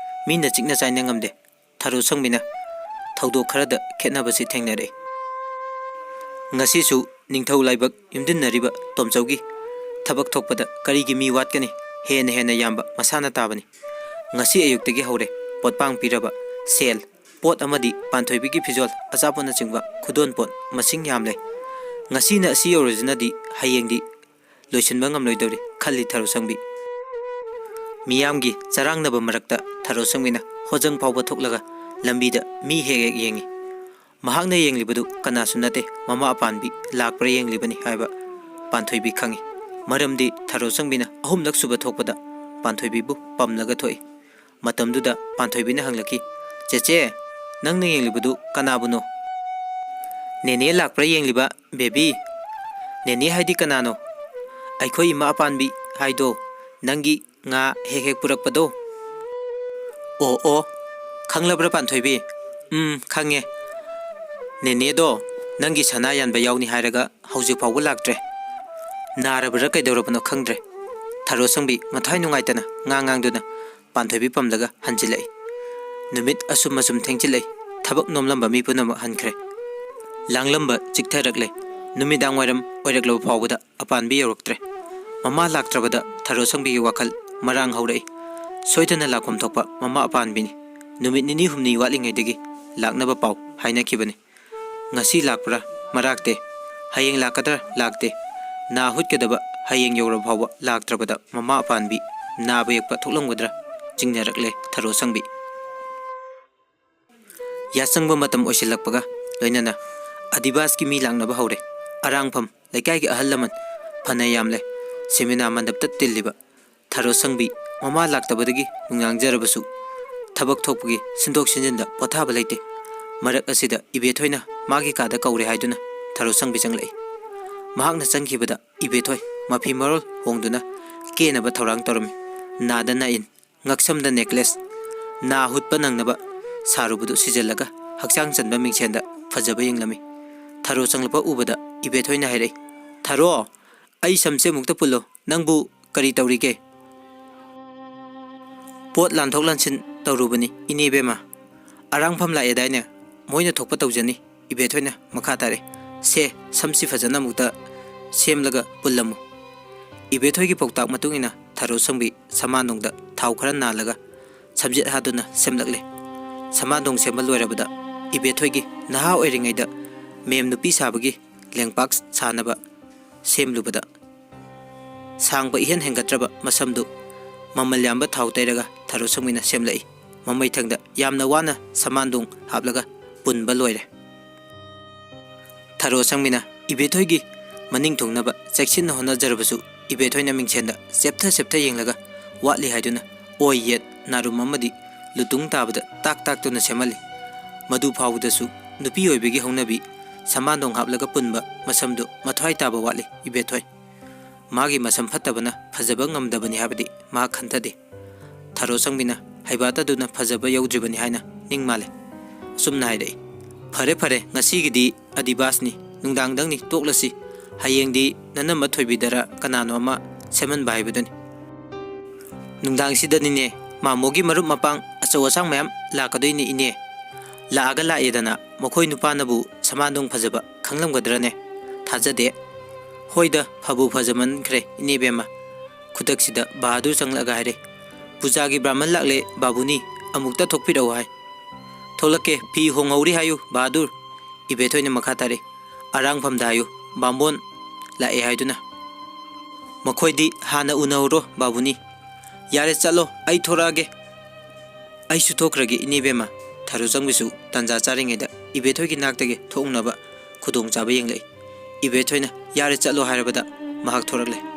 ꯃꯤꯅ ꯆꯤꯛꯅ ꯆꯥꯏꯅ ꯉꯝꯗꯦ꯫ ꯊꯔꯣ ꯁꯪꯕꯤꯅ ꯊꯧꯗꯣꯛ ꯈꯔꯗ ꯈꯦꯠꯅꯕꯁꯤ ꯊꯦꯡꯅꯔꯛꯏ꯫ ꯉꯁꯤꯁꯨ ꯅꯤꯡꯊꯧ ꯂꯥꯏꯕꯛ ꯌꯨꯝꯗꯤꯟꯅꯔꯤꯕ ꯇꯣꯝꯆꯧꯒꯤ ꯊꯕꯛ ꯊꯣꯛꯄꯗ ꯀꯔꯤꯒꯤ ꯃꯤ ꯋꯥꯠꯀꯅꯤ? ꯍꯦꯟꯅ ꯍꯦꯟꯅ ꯌꯥꯝꯕ ꯃꯁꯥꯅ ꯇꯥꯕꯅꯤ꯫ ꯉꯁꯤ ꯑꯌꯨꯛꯇꯒꯤ ꯍꯧꯔꯦ ꯄꯣꯠꯄꯥꯡ ꯄꯤꯔꯕ, ꯁꯦꯜ, ꯄꯣꯠ ꯑꯃꯗꯤ ꯄꯥꯟꯊꯣꯏꯕꯤꯒꯤ ꯐꯤꯖꯣꯜ ꯑꯆꯥꯄꯣꯠꯅꯆꯤꯡꯕ ꯈꯨꯗꯣꯟ ꯄꯣꯠ ꯃꯁꯤꯡ ꯌꯥꯝꯂꯦ꯫ ꯉꯁꯤꯅ ꯑꯁꯤ ꯌꯧꯔꯁꯤꯅꯗꯤ ꯍꯌꯦꯡꯗꯤ ꯂꯣꯏꯁꯤꯟꯕ ꯉꯝꯂꯣꯏꯗꯧꯔꯤ ꯈꯜꯂꯤ ꯊꯔꯣ ꯁꯪꯕꯤ꯫ ꯃꯤꯌꯥꯝꯒꯤ ꯆꯔꯥꯡꯅꯕ ꯃꯔꯛꯇ ꯊꯔꯣ ꯁꯪꯕꯤꯅ ꯍꯣꯖꯪ ꯐꯥꯎꯕ ꯊꯣꯛꯂꯒ ꯂꯝꯕꯤꯗ ꯃꯤ ꯍꯦꯛ ꯍꯦꯛ ꯌꯦꯡꯏ꯫ ꯃꯍꯥꯛꯅ ꯌꯦꯡꯂꯤꯕꯗꯨ ꯀꯅꯥꯁꯨ ꯅꯠꯇꯦ, ꯃꯃꯥ ꯑꯄꯥꯟꯕꯤ ꯂꯥꯛꯄ꯭ꯔꯥ ꯌꯦꯡꯂꯤꯕꯅꯤ ꯍꯥꯏꯕ ꯄꯥꯟꯊꯣꯏꯕꯤ ꯈꯪꯏ꯫ ꯃꯔꯝꯗꯤ ꯊꯔꯣ ꯁꯪꯕꯤꯅ ꯑꯍꯨꯝꯂꯛ ꯁꯨꯕ ꯊꯣꯛꯄꯗ ꯄꯥꯟꯊꯣꯏꯕꯤꯕꯨ ꯄꯝꯂꯒ ꯊꯣꯛꯏ꯫ ꯃꯇꯝꯗꯨꯗ ꯄꯥꯟꯊꯣꯏꯕꯤꯅ ꯍꯪꯂꯛꯈꯤ, "ꯆꯦꯆꯦ, ꯅꯪꯅ ꯌꯦꯡꯂꯤꯕꯗꯨ ꯀꯅꯥꯕꯨꯅꯣ?" "ꯅꯦꯅꯦ ꯂꯥꯛꯄ꯭ꯔꯥ ꯌꯦꯡꯂꯤꯕ, ꯕꯦꯕꯤ꯫" "ꯅꯦꯅꯦ ꯍꯥꯏꯗꯤ ꯀꯅꯥꯅꯣ?" "ꯑꯩꯈꯣꯏ ꯏꯃꯥ ꯑꯄꯥꯟꯕꯤ ꯍꯥꯏꯗꯣ, ꯅꯪꯒꯤ ꯉꯥ ꯍꯦꯛ ꯍꯦꯛ ꯄꯨꯔꯛꯄꯗꯣ꯫" "ꯑꯣ ꯑꯣ, ꯈꯪꯂꯕ꯭ꯔꯥ ꯄꯥꯟꯊꯣꯏꯕꯤ?" "ꯎꯝ, ꯈꯪꯉꯦ꯫ ꯅꯦꯅꯦꯗꯣ ꯅꯪꯒꯤ ꯁꯅꯥ ꯌꯥꯟꯕ ꯌꯥꯎꯅꯤ ꯍꯥꯏꯔꯒ ꯍꯧꯖꯤꯛ ꯐꯥꯎꯕ ꯂꯥꯛꯇ꯭ꯔꯦ꯫ ꯅꯥꯔꯕ꯭ꯔꯥ ꯀꯩꯗꯧꯔꯕꯅꯣ ꯈꯪꯗ꯭ꯔꯦ꯫" ꯊꯔꯣ ꯁꯪꯕꯤ ꯃꯊ꯭ꯋꯥꯏ ꯅꯨꯡꯉꯥꯏꯇꯅ ꯉꯥꯡ ꯉꯥꯡꯗꯨꯅ ꯄꯥꯟꯊꯣꯏꯕꯤ ꯄꯝꯂꯒ ꯍꯟꯖꯤꯜꯂꯛꯏ꯫ ꯅꯨꯃꯤꯠ ꯑꯁꯨꯝ ꯑꯁꯨꯝ ꯊꯦꯡꯖꯤꯜꯂꯛꯏ꯫ ꯊꯕꯛ ꯅꯣꯝꯂꯝꯕ ꯃꯤ ꯄꯨꯝꯅꯃꯛ ꯍꯟꯈ꯭ꯔꯦ꯫ ꯂꯥꯡꯂꯝꯕ ꯆꯤꯛꯊꯔꯛꯂꯦ꯫ ꯅꯨꯃꯤꯗꯥꯡ ꯋꯥꯏꯔꯝ ꯑꯣꯏꯔꯛꯂꯕ ꯐꯥꯎꯕꯗ ꯑꯄꯥꯟꯕꯤ ꯌꯧꯔꯛꯇ꯭ꯔꯦ꯫ ꯃꯃꯥ ꯂꯥꯛꯇ꯭ꯔꯕꯗ ꯊꯔꯣ ꯁꯪꯕꯤꯒꯤ ꯋꯥꯈꯜ ꯃꯔꯥꯡ ꯍꯧꯔꯛꯏ꯫ ꯁꯣꯏꯗꯅ ꯂꯥꯛꯐꯝ ꯊꯣꯛꯄ ꯃꯃꯥ ꯑꯄꯥꯟꯕꯤꯅꯤ꯫ ꯅꯨꯃꯤꯠ ꯅꯤꯅꯤ ꯍꯨꯝꯅꯤ ꯋꯥꯠꯂꯤꯉꯩꯗꯒꯤ ꯂꯥꯛꯅꯕ ꯄꯥꯎ ꯍꯥꯏꯅꯈꯤꯕꯅꯤ꯫ ꯉꯁꯤ ꯂꯥꯛꯄ꯭ꯔꯥ? ꯃꯔꯥꯛꯇꯦ꯫ ꯍꯌꯦꯡ ꯂꯥꯛꯀꯗ꯭ꯔꯥ? ꯂꯥꯛꯇꯦ꯫ ꯅꯥ ꯍꯨꯠꯀꯗꯕ ꯍꯌꯦꯡ ꯌꯧꯔꯕ ꯐꯥꯎꯕ ꯂꯥꯛꯇ꯭ꯔꯕꯗ ꯃꯃꯥ ꯑꯄꯥꯟꯕꯤ ꯅꯥꯕ ꯌꯦꯛꯄ ꯊꯣꯛꯂꯝꯒꯗ꯭ꯔꯥ ꯆꯤꯡꯅꯔꯛꯂꯦ ꯊꯔꯣ ꯁꯪꯕꯤ꯫ ꯌꯥꯆꯪꯕ ꯃꯇꯝ ꯑꯣꯏꯁꯤꯜꯂꯛꯄꯒ ꯂꯣꯏꯅꯅ ꯑꯗꯤꯕꯥꯁꯀꯤ ꯃꯤ ꯂꯥꯛꯅꯕ ꯍꯧꯔꯦ꯫ ꯑꯔꯥꯡꯐꯝ ꯂꯩꯀꯥꯏꯒꯤ ꯑꯍꯜ ꯂꯃꯟ ꯐꯅ ꯌꯥꯝꯂꯦ꯫ ꯁꯦꯃꯤꯅꯥ ꯃꯟꯗꯞꯇ ꯇꯤꯜꯂꯤꯕ ꯊꯔꯣ ꯁꯪꯕꯤ ꯃꯃꯥ ꯂꯥꯛꯇꯕꯗꯒꯤ ꯅꯨꯡꯅꯥꯡꯖꯔꯕꯁꯨ ꯊꯕꯛ ꯊꯣꯛꯄꯒꯤ ꯁꯤꯟꯗꯣꯛ ꯁꯤꯟꯖꯤꯟꯗ ꯄꯣꯊꯥꯕ ꯂꯩꯇꯦ꯫ ꯃꯔꯛ ꯑꯁꯤꯗ ꯏꯕꯦꯊꯣꯏꯅ ꯃꯥꯒꯤ ꯀꯥꯗ ꯀꯧꯔꯦ ꯍꯥꯏꯗꯨꯅ ꯊꯔꯣ ꯁꯪꯕꯤ ꯆꯪꯂꯛꯏ꯫ ꯃꯍꯥꯛꯅ ꯆꯪꯈꯤꯕꯗ ꯏꯕꯦꯊꯣꯏ ꯃꯐꯤ ꯃꯔꯣꯜ ꯍꯣꯡꯗꯨꯅ ꯀꯦꯅꯕ ꯊꯧꯔꯥꯡ ꯇꯧꯔꯝꯃꯤ꯫ ꯅꯥꯗ ꯅꯥꯏꯟ, ꯉꯛꯁꯝꯗ ꯅꯦꯀ꯭ꯂꯦꯁ, ꯅꯥ ꯍꯨꯠꯄ ꯅꯪꯅꯕ ꯁꯥꯔꯨꯕꯗꯨ ꯁꯤꯖꯤꯜꯂꯒ ꯍꯛꯆꯥꯡ ꯆꯟꯕ ꯃꯤꯡꯁꯦꯟꯗ ꯐꯖꯕ ꯌꯦꯡꯂꯝꯃꯤ꯫ ꯊꯔꯣ ꯆꯪꯂꯛꯄ ꯎꯕꯗ ꯏꯕꯦꯊꯣꯏꯅ ꯍꯥꯏꯔꯛꯏ, "ꯊꯔꯣ, ꯑꯩ ꯁꯝꯁꯦ ꯑꯃꯨꯛꯇ ꯄꯨꯜꯂꯣ, ꯅꯪꯕꯨ ꯀꯔꯤ ꯇꯧꯔꯤꯒꯦ?" "ꯄꯣꯠ ꯂꯥꯟꯊꯣꯛ ꯂꯥꯟꯁꯤꯟ ꯇꯧꯔꯨꯕꯅꯤ, ꯏꯅꯦ ꯏꯕꯦꯝꯃ꯫ ꯑꯔꯥꯡꯐꯝ ꯂꯥꯛꯑꯦꯗꯥꯏꯅꯦ? ꯃꯣꯏꯅ ꯊꯣꯛꯄ ꯇꯧꯖꯅꯤ꯫" ꯏꯕꯦꯊꯣꯏꯅ ꯃꯈꯥ ꯇꯥꯔꯦ, "ꯁꯦ, ꯁꯝꯁꯤ ꯐꯖꯅ ꯑꯃꯨꯛꯇ ꯁꯦꯝꯂꯒ ꯄꯨꯜꯂꯝꯃꯨ꯫" ꯏꯕꯦꯊꯣꯏꯒꯤ ꯄꯥꯎꯇꯥꯛ ꯃꯇꯨꯡ ꯏꯟꯅ ꯊꯔꯣ ꯁꯪꯕꯤ ꯁꯃꯥꯟꯗꯣꯡꯗ ꯊꯥꯎ ꯈꯔ ꯅꯥꯜꯂꯒ ꯁꯝꯖꯦꯠ ꯍꯥꯗꯨꯅ ꯁꯦꯝꯂꯛꯂꯦ꯫ ꯁꯃꯥꯟꯗꯣꯡ ꯁꯦꯝꯕ ꯂꯣꯏꯔꯕꯗ ꯏꯕꯦꯊꯣꯏꯒꯤ ꯅꯍꯥ ꯑꯣꯏꯔꯤꯉꯩꯗ ꯃꯦꯝ ꯅꯨꯄꯤ ꯁꯥꯕꯒꯤ ꯂꯦꯡꯄꯥꯛ ꯁꯥꯅꯕ ꯁꯦꯝꯂꯨꯕꯗ ꯁꯥꯡꯕ ꯏꯍꯦꯟ ꯍꯦꯟꯒꯠꯇ꯭ꯔꯕ ꯃꯁꯝꯗꯨ ꯃꯃꯜ ꯌꯥꯝꯕ ꯊꯥꯎ ꯇꯩꯔꯒ ꯊꯔꯣ ꯁꯪꯕꯤꯅ ꯁꯦꯝꯂꯛꯏ꯫ ꯃꯃꯩꯊꯪꯗ ꯌꯥꯝꯅ ꯋꯥꯅ ꯁꯃꯥꯟꯗꯣꯡ ꯍꯥꯞꯂꯒ ꯄꯨꯟꯕ ꯂꯣꯏꯔꯦ꯫ ꯊꯔꯣ ꯁꯪꯕꯤꯅ ꯏꯕꯦꯊꯣꯏꯒꯤ ꯃꯅꯤꯡ ꯊꯨꯡꯅꯕ ꯆꯦꯛꯁꯤꯟꯅ ꯍꯣꯠꯅꯖꯔꯕꯁꯨ ꯏꯕꯦꯊꯣꯏꯅ ꯃꯤꯡꯁꯦꯟꯗ ꯆꯦꯞꯊ ꯆꯦꯞꯊ ꯌꯦꯡꯂꯒ ꯋꯥꯠꯂꯤ ꯍꯥꯏꯗꯨꯅ ꯑꯣꯏ ꯌꯦꯠ ꯅꯥꯔꯨꯝ ꯑꯃꯗꯤ ꯂꯨꯇꯨꯡ ꯇꯥꯕꯗ ꯇꯥꯛ ꯇꯥꯛꯇꯨꯅ ꯁꯦꯝꯍꯜꯂꯤ꯫ ꯃꯗꯨ ꯐꯥꯎꯕꯗꯁꯨ ꯅꯨꯄꯤ ꯑꯣꯏꯕꯒꯤ ꯍꯧꯅꯕꯤ ꯁꯃꯥꯟꯗꯣꯡ ꯍꯥꯞꯂꯒ ꯄꯨꯟꯕ ꯃꯁꯝꯗꯨ ꯃꯊ꯭ꯋꯥꯏ ꯇꯥꯕ ꯋꯥꯠꯂꯤ ꯏꯕꯦꯊꯣꯏ꯫ ꯃꯥꯒꯤ ꯃꯁꯝ ꯐꯠꯇꯕꯅ ꯐꯖꯕ ꯉꯝꯗꯕꯅꯤ ꯍꯥꯏꯕꯗꯤ ꯃꯍꯥꯛ ꯈꯟꯊꯗꯦ꯫ ꯊꯔꯣ ꯁꯪꯕꯤꯅ ꯍꯩꯕꯥꯇꯗꯨꯅ ꯐꯖꯕ ꯌꯧꯗ꯭ꯔꯤꯕꯅꯤ ꯍꯥꯏꯅ ꯅꯤꯡ ꯃꯥꯜꯂꯦ꯫ ꯑꯁꯨꯝꯅ ꯍꯥꯏꯔꯛꯏ, "ꯐꯔꯦ ꯐꯔꯦ, ꯉꯁꯤꯒꯤꯗꯤ ꯑꯗꯤꯕꯥꯁꯅꯤ, ꯅꯨꯡꯗꯥꯡꯗꯪꯅꯤ, ꯇꯣꯛꯂꯁꯤ꯫ ꯍꯌꯦꯡꯗꯤ ꯅꯅꯝꯃ ꯊꯣꯏꯕꯤꯗꯔ ꯀꯅꯥꯅꯣ ꯑꯃ ꯁꯦꯝꯍꯟꯕ ꯍꯥꯏꯕꯗꯨꯅꯤ꯫" "ꯅꯨꯡꯗꯥꯡꯁꯤꯗꯅꯤꯅꯦ ꯃꯥꯃꯣꯒꯤ ꯃꯔꯨꯞ ꯃꯄꯥꯡ ꯑꯆꯧ ꯑꯁꯥꯡ ꯃꯌꯥꯝ ꯂꯥꯛꯀꯗꯣꯏꯅꯤ ꯏꯅꯦ꯫ ꯂꯥꯛꯑꯒ ꯂꯥꯛꯑꯦꯗꯅ, ꯃꯈꯣꯏ ꯅꯨꯄꯥꯅꯕꯨ ꯁꯃꯥꯟꯗꯣꯡ ꯐꯖꯕ ꯈꯪꯂꯝꯒꯗ꯭ꯔꯅꯦ? ꯊꯥꯖꯗꯦ꯫" "ꯍꯣꯏꯗ, ꯐꯕꯨ ꯐꯖꯃꯟꯈ꯭ꯔꯦ ꯏꯅꯦ ꯕꯦꯝꯃ꯫" ꯈꯨꯗꯛꯁꯤꯗ ꯕꯍꯥꯗꯨꯔ ꯆꯪꯂꯛꯑꯒ ꯍꯥꯏꯔꯦ, "ꯄꯨꯖꯥꯒꯤ ꯕ꯭ꯔꯥꯍꯃꯟ ꯂꯥꯛꯂꯦ ꯕꯥꯕꯨꯅꯤ, ꯑꯃꯨꯛꯇ ꯊꯣꯛꯄꯤꯔꯛꯎ ꯍꯥꯏ꯫" "ꯊꯣꯛꯂꯛꯀꯦ, ꯐꯤ ꯍꯣꯡꯍꯧꯔꯤ ꯍꯥꯏꯌꯨ ꯕꯍꯥꯗꯨꯔ꯫" ꯏꯕꯦꯊꯣꯏꯅ ꯃꯈꯥ ꯇꯥꯔꯦ, "ꯑꯔꯥꯡꯐꯝꯗ ꯍꯥꯏꯌꯨ, ꯕꯥꯝꯕꯣꯟ ꯂꯥꯛꯑꯦ ꯍꯥꯏꯗꯨꯅ꯫ ꯃꯈꯣꯏꯗꯤ ꯍꯥꯟꯅ ꯎꯅꯍꯧꯔꯣ ꯕꯥꯕꯨꯅꯤ꯫" "ꯌꯥꯔꯦ, ꯆꯠꯂꯣ, ꯑꯩ ꯊꯣꯔꯛꯑꯒꯦ꯫" "ꯑꯩꯁꯨ ꯊꯣꯛꯈ꯭ꯔꯒꯦ ꯏꯅꯦ ꯕꯦꯝꯃ꯫" ꯊꯔꯣ ꯆꯪꯕꯤꯁꯨ ꯇꯥꯟꯖꯥ ꯆꯥꯔꯤꯉꯩꯗ ꯏꯕꯦꯊꯣꯏꯒꯤ ꯅꯥꯛꯇꯒꯤ ꯊꯣꯛꯅꯕ ꯈꯨꯗꯣꯡꯆꯥꯕ ꯌꯦꯡꯂꯛꯏ꯫ ꯏꯕꯦꯊꯣꯏꯅ "ꯌꯥꯔꯦ, ꯆꯠꯂꯣ" ꯍꯥꯏꯔꯕꯗ ꯃꯍꯥꯛ ꯊꯣꯔꯛꯂꯦ꯫